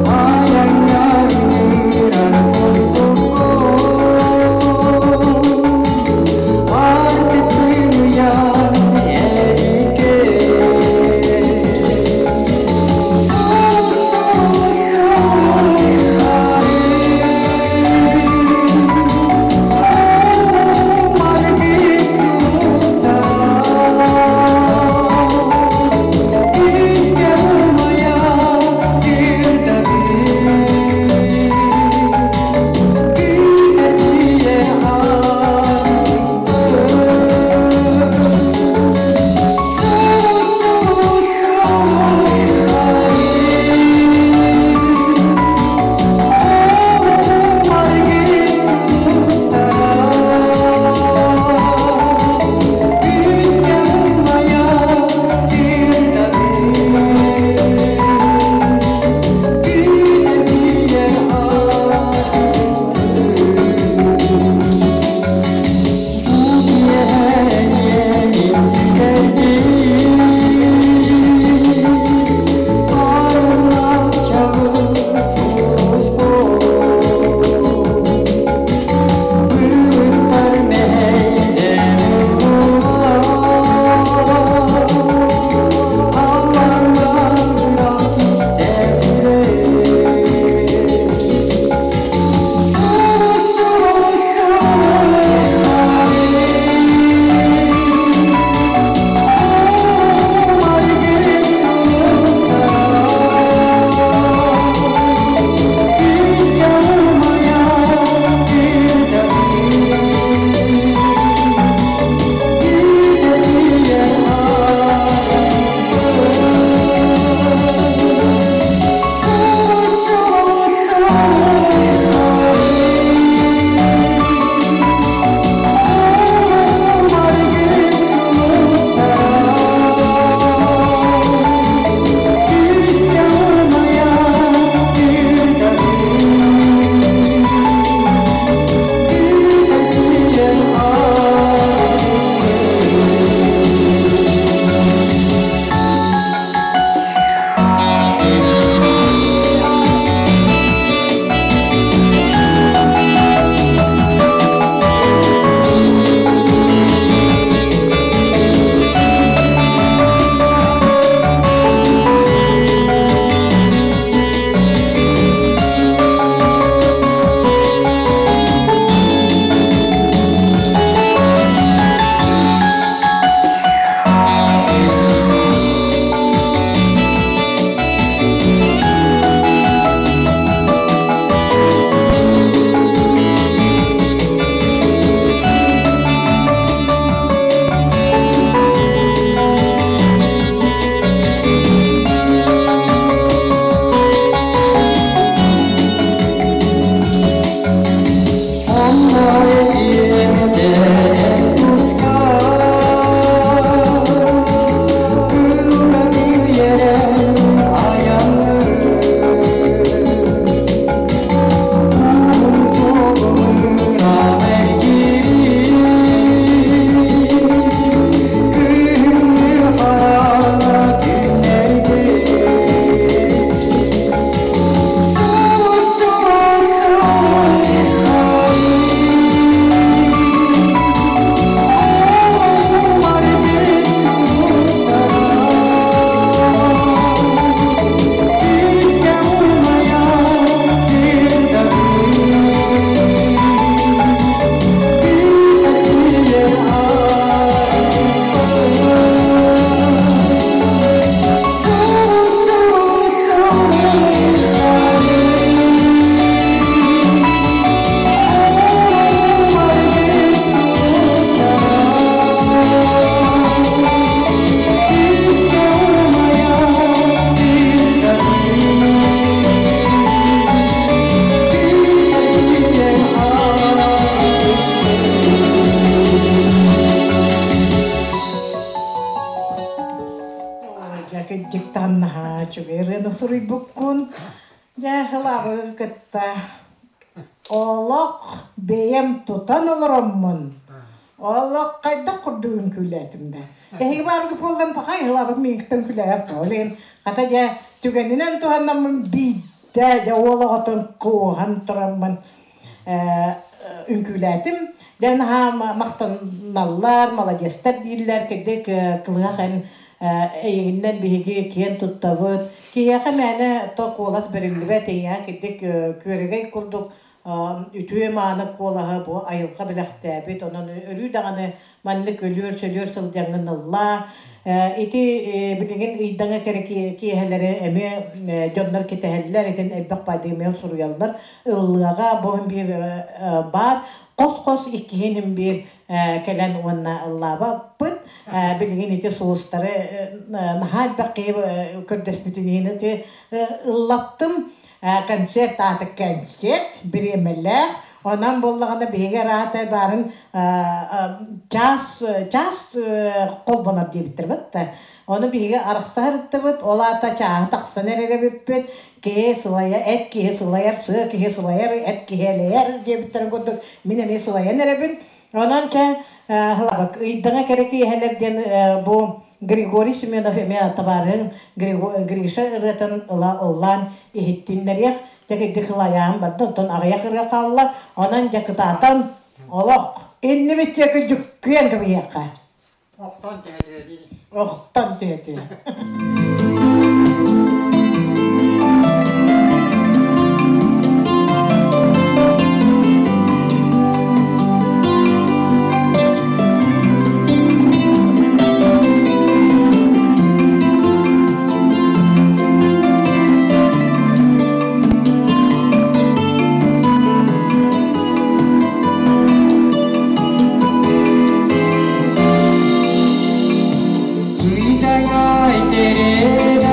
Ayanglar.
ырыаны суруйбуккун. Дьэ, Һылаабыгы кытта олох бэйэм тутан олороммун, олох хайдах курдук үҥкүүлээтим да. Эһиги бааргыт буоллан пахай Һылаабыт миигиттэн күлээп ол иһин хата дьэ түгэнинэн туһаннаммын биирдэ дьэ уол оҕотун кууһан тураммын үҥкүүлээтим. Дьэ наһаа махтаналлар, маладьыастар дииллэр, кырдьык кылыһах эн эйигиннэн биһиги киэн туттабыт. Киһиэхэ мээнэ то куолас бэриллибэт, эйиэхэ кырдьык күөрэгэй курдук үтүө-мааны куолаһы бу айылҕа бэлэхтээбит. Онон өрүү даҕаны маннык өлүөр-сөлүөр сылдьаҥҥын ыллаа. Ити билигин ыйдаҥа кэрэ киэһэлэри эмиэ дьоннор кэтэһэллэр, итин элбэх баайдыгы суруйаллар. Ыллыаҕа бу биир баар, хос-хос иккиһин биир кэлэн уонна ыллаабаппыт. Билигин ити сулустары наһаа элбэх киһи көрдөспүтүн иһин ити ыллаттым. Концерт ааты концерт, бириэмэлээх. Онон буоллаҕына биһиги араата баарын час час холбонор диэбиттэр бытта. Ону биһиги арахсаһырыттыбыт, ол аата чааһы тахсан эрэр эбиппит. Киһи сылайа, эт киһи сылайар, сыа киһи сылайар, эт киһи элэйэр диэбиттэрин курдук мин эмиэ сылайан эрэбин. Онон чэ ыйдаҥа кэрэ киэһэлэр диэн бу Григорий Семенов эмиэ табаарыһыҥ Гриша ырыатын ыла ыллаан иһиттиннэриэх, дьэ кырдьык ылайаан барда, оттон аҕыйах ырыа хаалла, онон дьэ кытаатан олох иннибит диэки дьүккүйэн кэбиһиэххэ.
Охтон түһэ-түһэ
Охтон түһэ-түһэ.
Ыйдаҥай кэрэ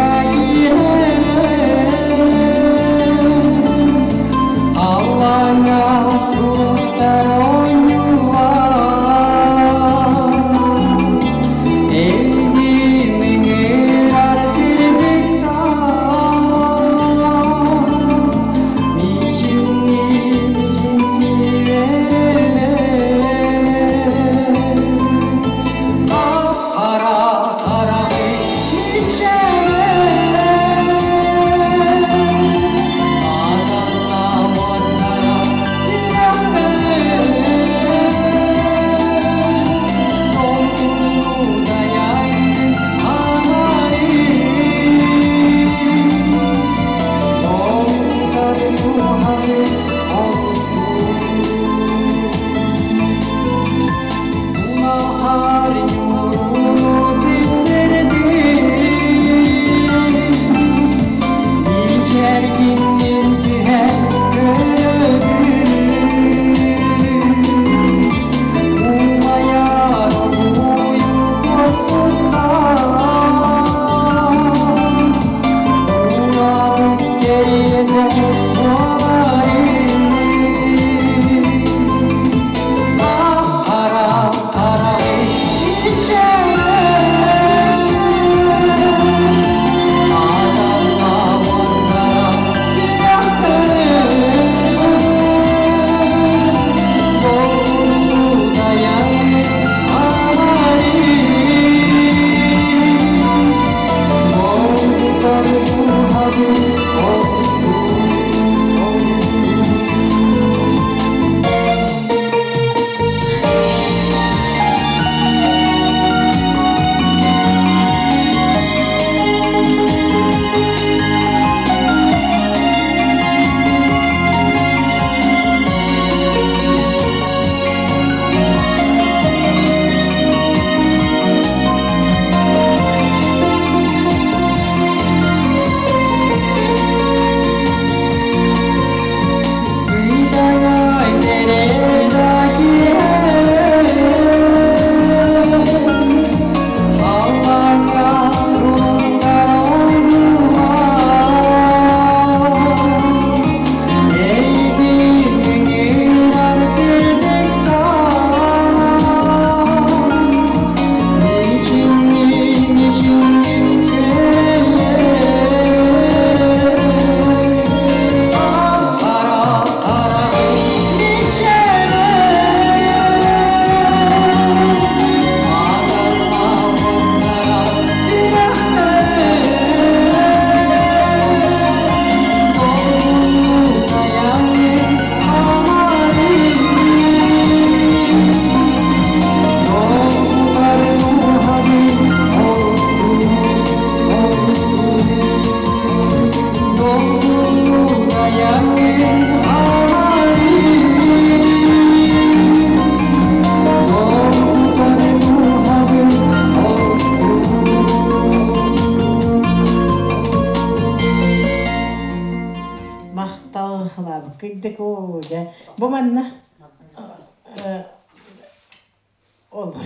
Махтал лаабыккыйдык оо дьэ бу манна олор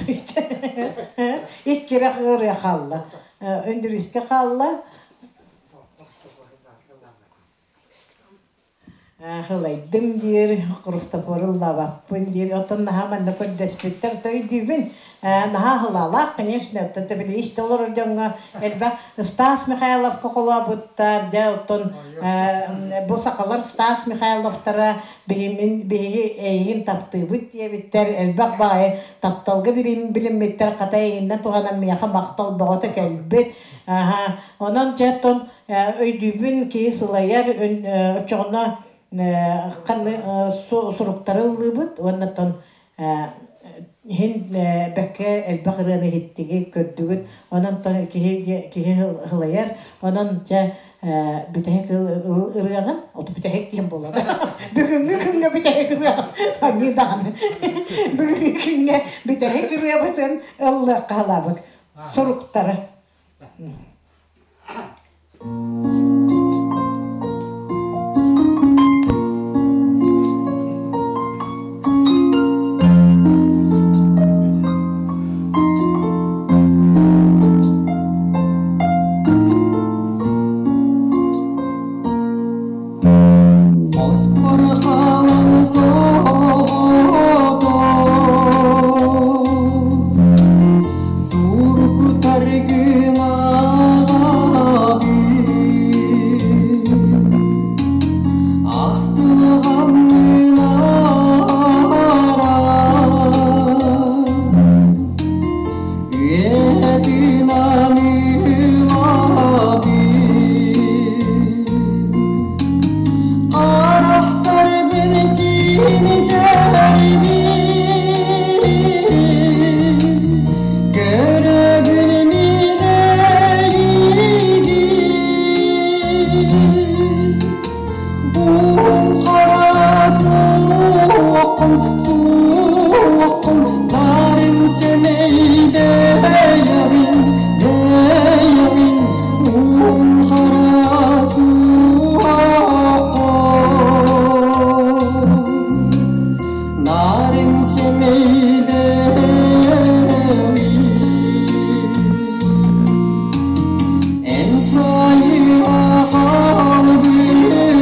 иккирэх ырыа хаалла Өндүрүскэ хаалла Ылайдым диир, Христофору ыллаабаппын диир. Оттон наһаа манна көрдөспүттэр, то өйдүүбүн. Наһаа ылаалаах, конечно, оттон били истэ олорор дьоҥҥо элбэх Стас Михайловка холообуттар, дьэ оттон бу сахалар Стас Михайловтара биһимин биһиги эйигин таптыыбыт диэбиттэр, элбэх баҕайы тапталга билиммиттэр, хата эйигиннэн туһанан миэхэ махтал бөҕөтө кэлбит. Аха, онон дьэ оттон Өйдүүбүн, киһи сылайар, оччоҕуна ханны суруктары ыллыыбыт уонна оттон иһин бэккэ элбэх ырыаны иһиттигит, көрдүгүт. Онон киһи киһи ылайар. Онон дьэ бүтэһик ырыаҕын, оту бүтэһик диэн буолар. Бүгүҥҥү күҥҥэ бүтэһик ырыаҕын, аньыы даҕаны. Бүгүҥҥү күҥҥэ бүтэһик ырыабытын ыллыахха халаабыт суруктары.
Оспор хаалан соҕотох Суруктар Арахтар Көрөбүн мин эйигин Буун хара суоххун, суоххун Барын сэмэй бэйэҕин, бэйэҕин Уун хара суоххун Нарын сэмэй бэйэҕин Эн сайыла хаалбытын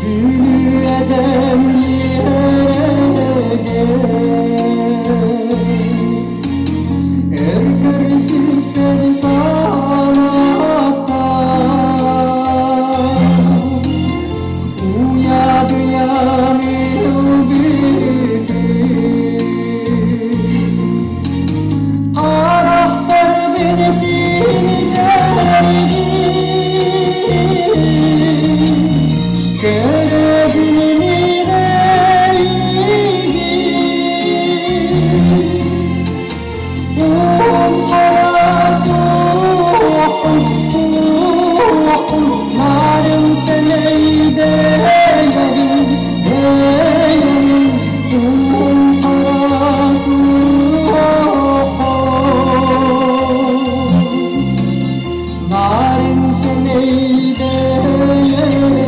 Бүлүү эбэм Өргөр сүспэр санааттан Уйадыйан ылбытым Харахтар бэрсинигэйгин Көрөбүн мин эйигин Уум хара суоххун, суоххун Марын сэмэй бэйэҕин, бэйэҕин Уум хара суоххун Нарын сэмэй бэйэҕин.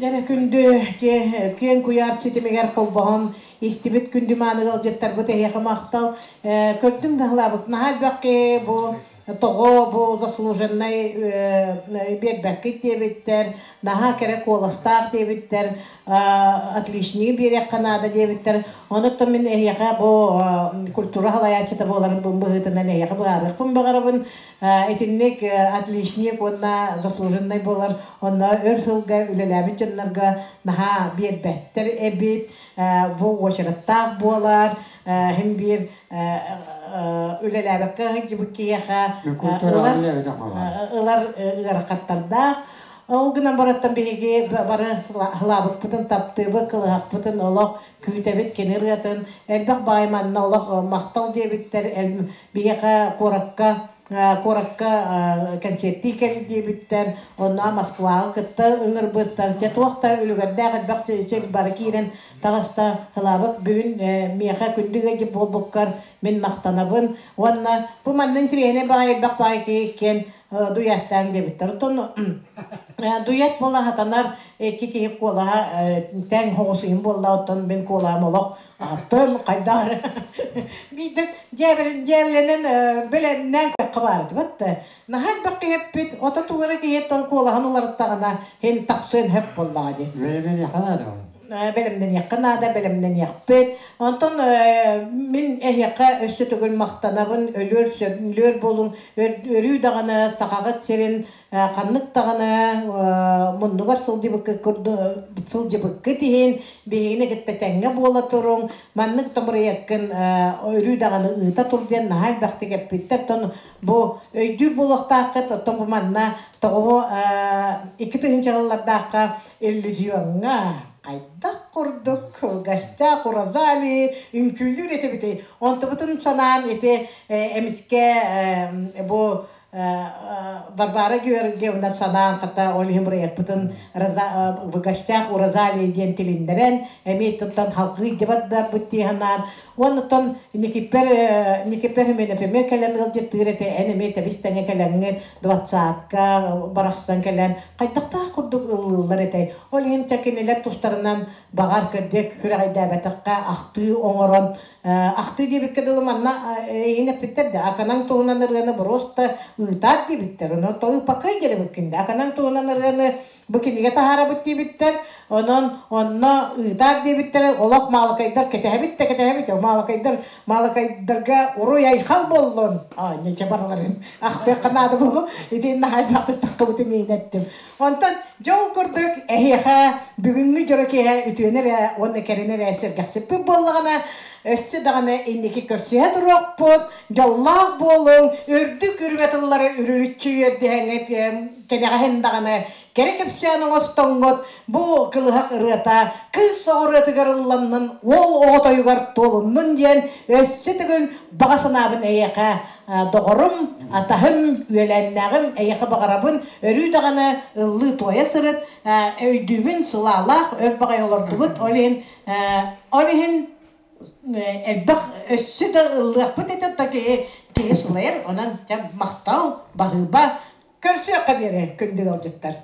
Дьэ күндү киэҥ куйаар ситимигэр холбоһон истибит күндү мааны ыалдьыттарбыт эһиэхэ махтал. Көрдүм да ылаабыт наһаа элбэх бу тоҕо бу заслуженнай биэрбэккит диэбиттэр, наһаа кэрэ куоластаах диэбиттэр, отличнигы биэриэххэ наада диэбиттэр. Онуттан мин эһиэхэ бу культура салайааччыта буоларым быһыытынан эһиэхэ быһаарыахпын баҕарабын. Итинник отличник уонна заслуженный буолар онно өр сылга үлэлээбит дьоннорго наһаа биэрбэттэр эбит. Бу уочараттаах буолар, иһин биир үлэлээбэккэ сылдьыбыт киһиэхэ ылар ылар ыарахаттардаах. Ол гынан бараттан биһиги бары һылаабыппытын таптыыбыт, кылыһахпытын олох күүтэбит кини ырыатын. Элбэх баай манна олох махтал диэбиттэр. Биһиэхэ куоракка куоракка кэнсиэртии кэл диэбиттэр, онно Москваҕа кытта ыҥырбыттар. Дьэ туох да үлүгэрдээх элбэх сир бары киирэн таҕыста. Һылаабыт бүгүн миэхэ күндү ыалдьыт буолбуккар мин махтанабын. Уонна бу манна интириэһинэй баҕайы элбэх баҕайы киһи киэн дуяттаан диэбиттэр. Оттон дуят буола сатанар икки киһи куолаһа тэҥ хоҕусуйун буолла, оттон мин куолаһым олох атын хайдах эрэ биирдэ дьээбэлэнэн бэлэмнээн көххө баар этибэт да наһаа элбэх киһиппит ото тугу эрэ киһиттэн куолаһын уларыттаҕына һин тахсыан сөп буоллаҕа дии.
Бэлэмнэниэххэ наада.
Бэлэмнэниэххэ наада, бэлэмнэниэхпит. Онтон мин эһиэхэ өссө төгүл махтанабын, өлүөр сөбүлүөр буолуҥ, өрүү даҕаны сахаҕыт сирин ханнык даҕаны муннугар сылдьыбыккыт иһин биһигини кытта тэҥҥэ буола туруҥ, маннык томуруйаккын өрүү даҕаны ыыта тур диэн наһаа элбэхтик эппиттэр. Оттон бу өйдүүр буолуохтааххыт, оттон бу манна тоҕо 2000 сыллардаахха иллюзиоҥҥа хайдах курдук в гостях у Розалии үҥкүүлүүр этибитий. Онтубутун санаан ити эмискэ бу Варвара Георгиевна санаан хата ол иһин бырайыакпытын в гостях у Розалии диэн тилиннэрэн эмиэ туттан халгыы дьабардарбыт дии санаан уонна Никиппер Никиппер Хименефеме кэлэн ыалдьыттыыр этэ эн эмиэ тэбис тэҥэ кэлэҥҥит двадцатка барахсан кэлэн хайдахтаах курдук ыллыыллар этэй ол иһин кинилэр тустарынан баҕар кырдьык күрэҕэйдээбэтэххэ ахтыы оҥорон ахтыы диэбиккэ дылы манна эйигин эппиттэр да аканаҥ туһунан ырыаны просто ыытаат диэбиттэр онон тоҕу дьэрибиккин да аканаҥ туһунан ырыаны бу кинигэ таһаарабыт диэбиттэр онон онно ыытаат диэбиттэр олох маалыкайдар кэтэһэбит да кэтэһэбит маалыкайдар маалыкайдарга уруй айхал буоллун а нече бараларын ахтыахха наада буолу ити наһаа таххыбытын иинэттим онтон дьол курдук эһиэхэ бүгүҥҥү дьоро киэһэ үтүөнү эрэ уонна кэрэни эрэ сэргэхсиппит буоллаҕына өссө даҕаны инники көрсүһэ туруохпут дьоллоох буолуҥ үрдүк үрүмэ тыллары үрүлүччү үөрдүһэҥҥит кэнэҕэһин даҕаны кэрэ кэпсээн оҥостоҥҥут бу кылыһах ырыата кыыс оҕо ырыатыгар ылланнын уол оҕотойугар туолуннун диэн өссө төгүл баҕа санаабын эйиэхэ доҕорум атаһым үөлээннээҕим эйиэхэ баҕарабын өрүү даҕаны ыллыы туойа сырыт өйдүүбүн сылаалаах өр баҕайы олордубут ол иһин ол иһин элбэх өссө да ыллыахпыт этэ то киһи киһи сылайар онон дьэ махтал баһыыба көрсүөххэ диэри күндү ыалдьыттар.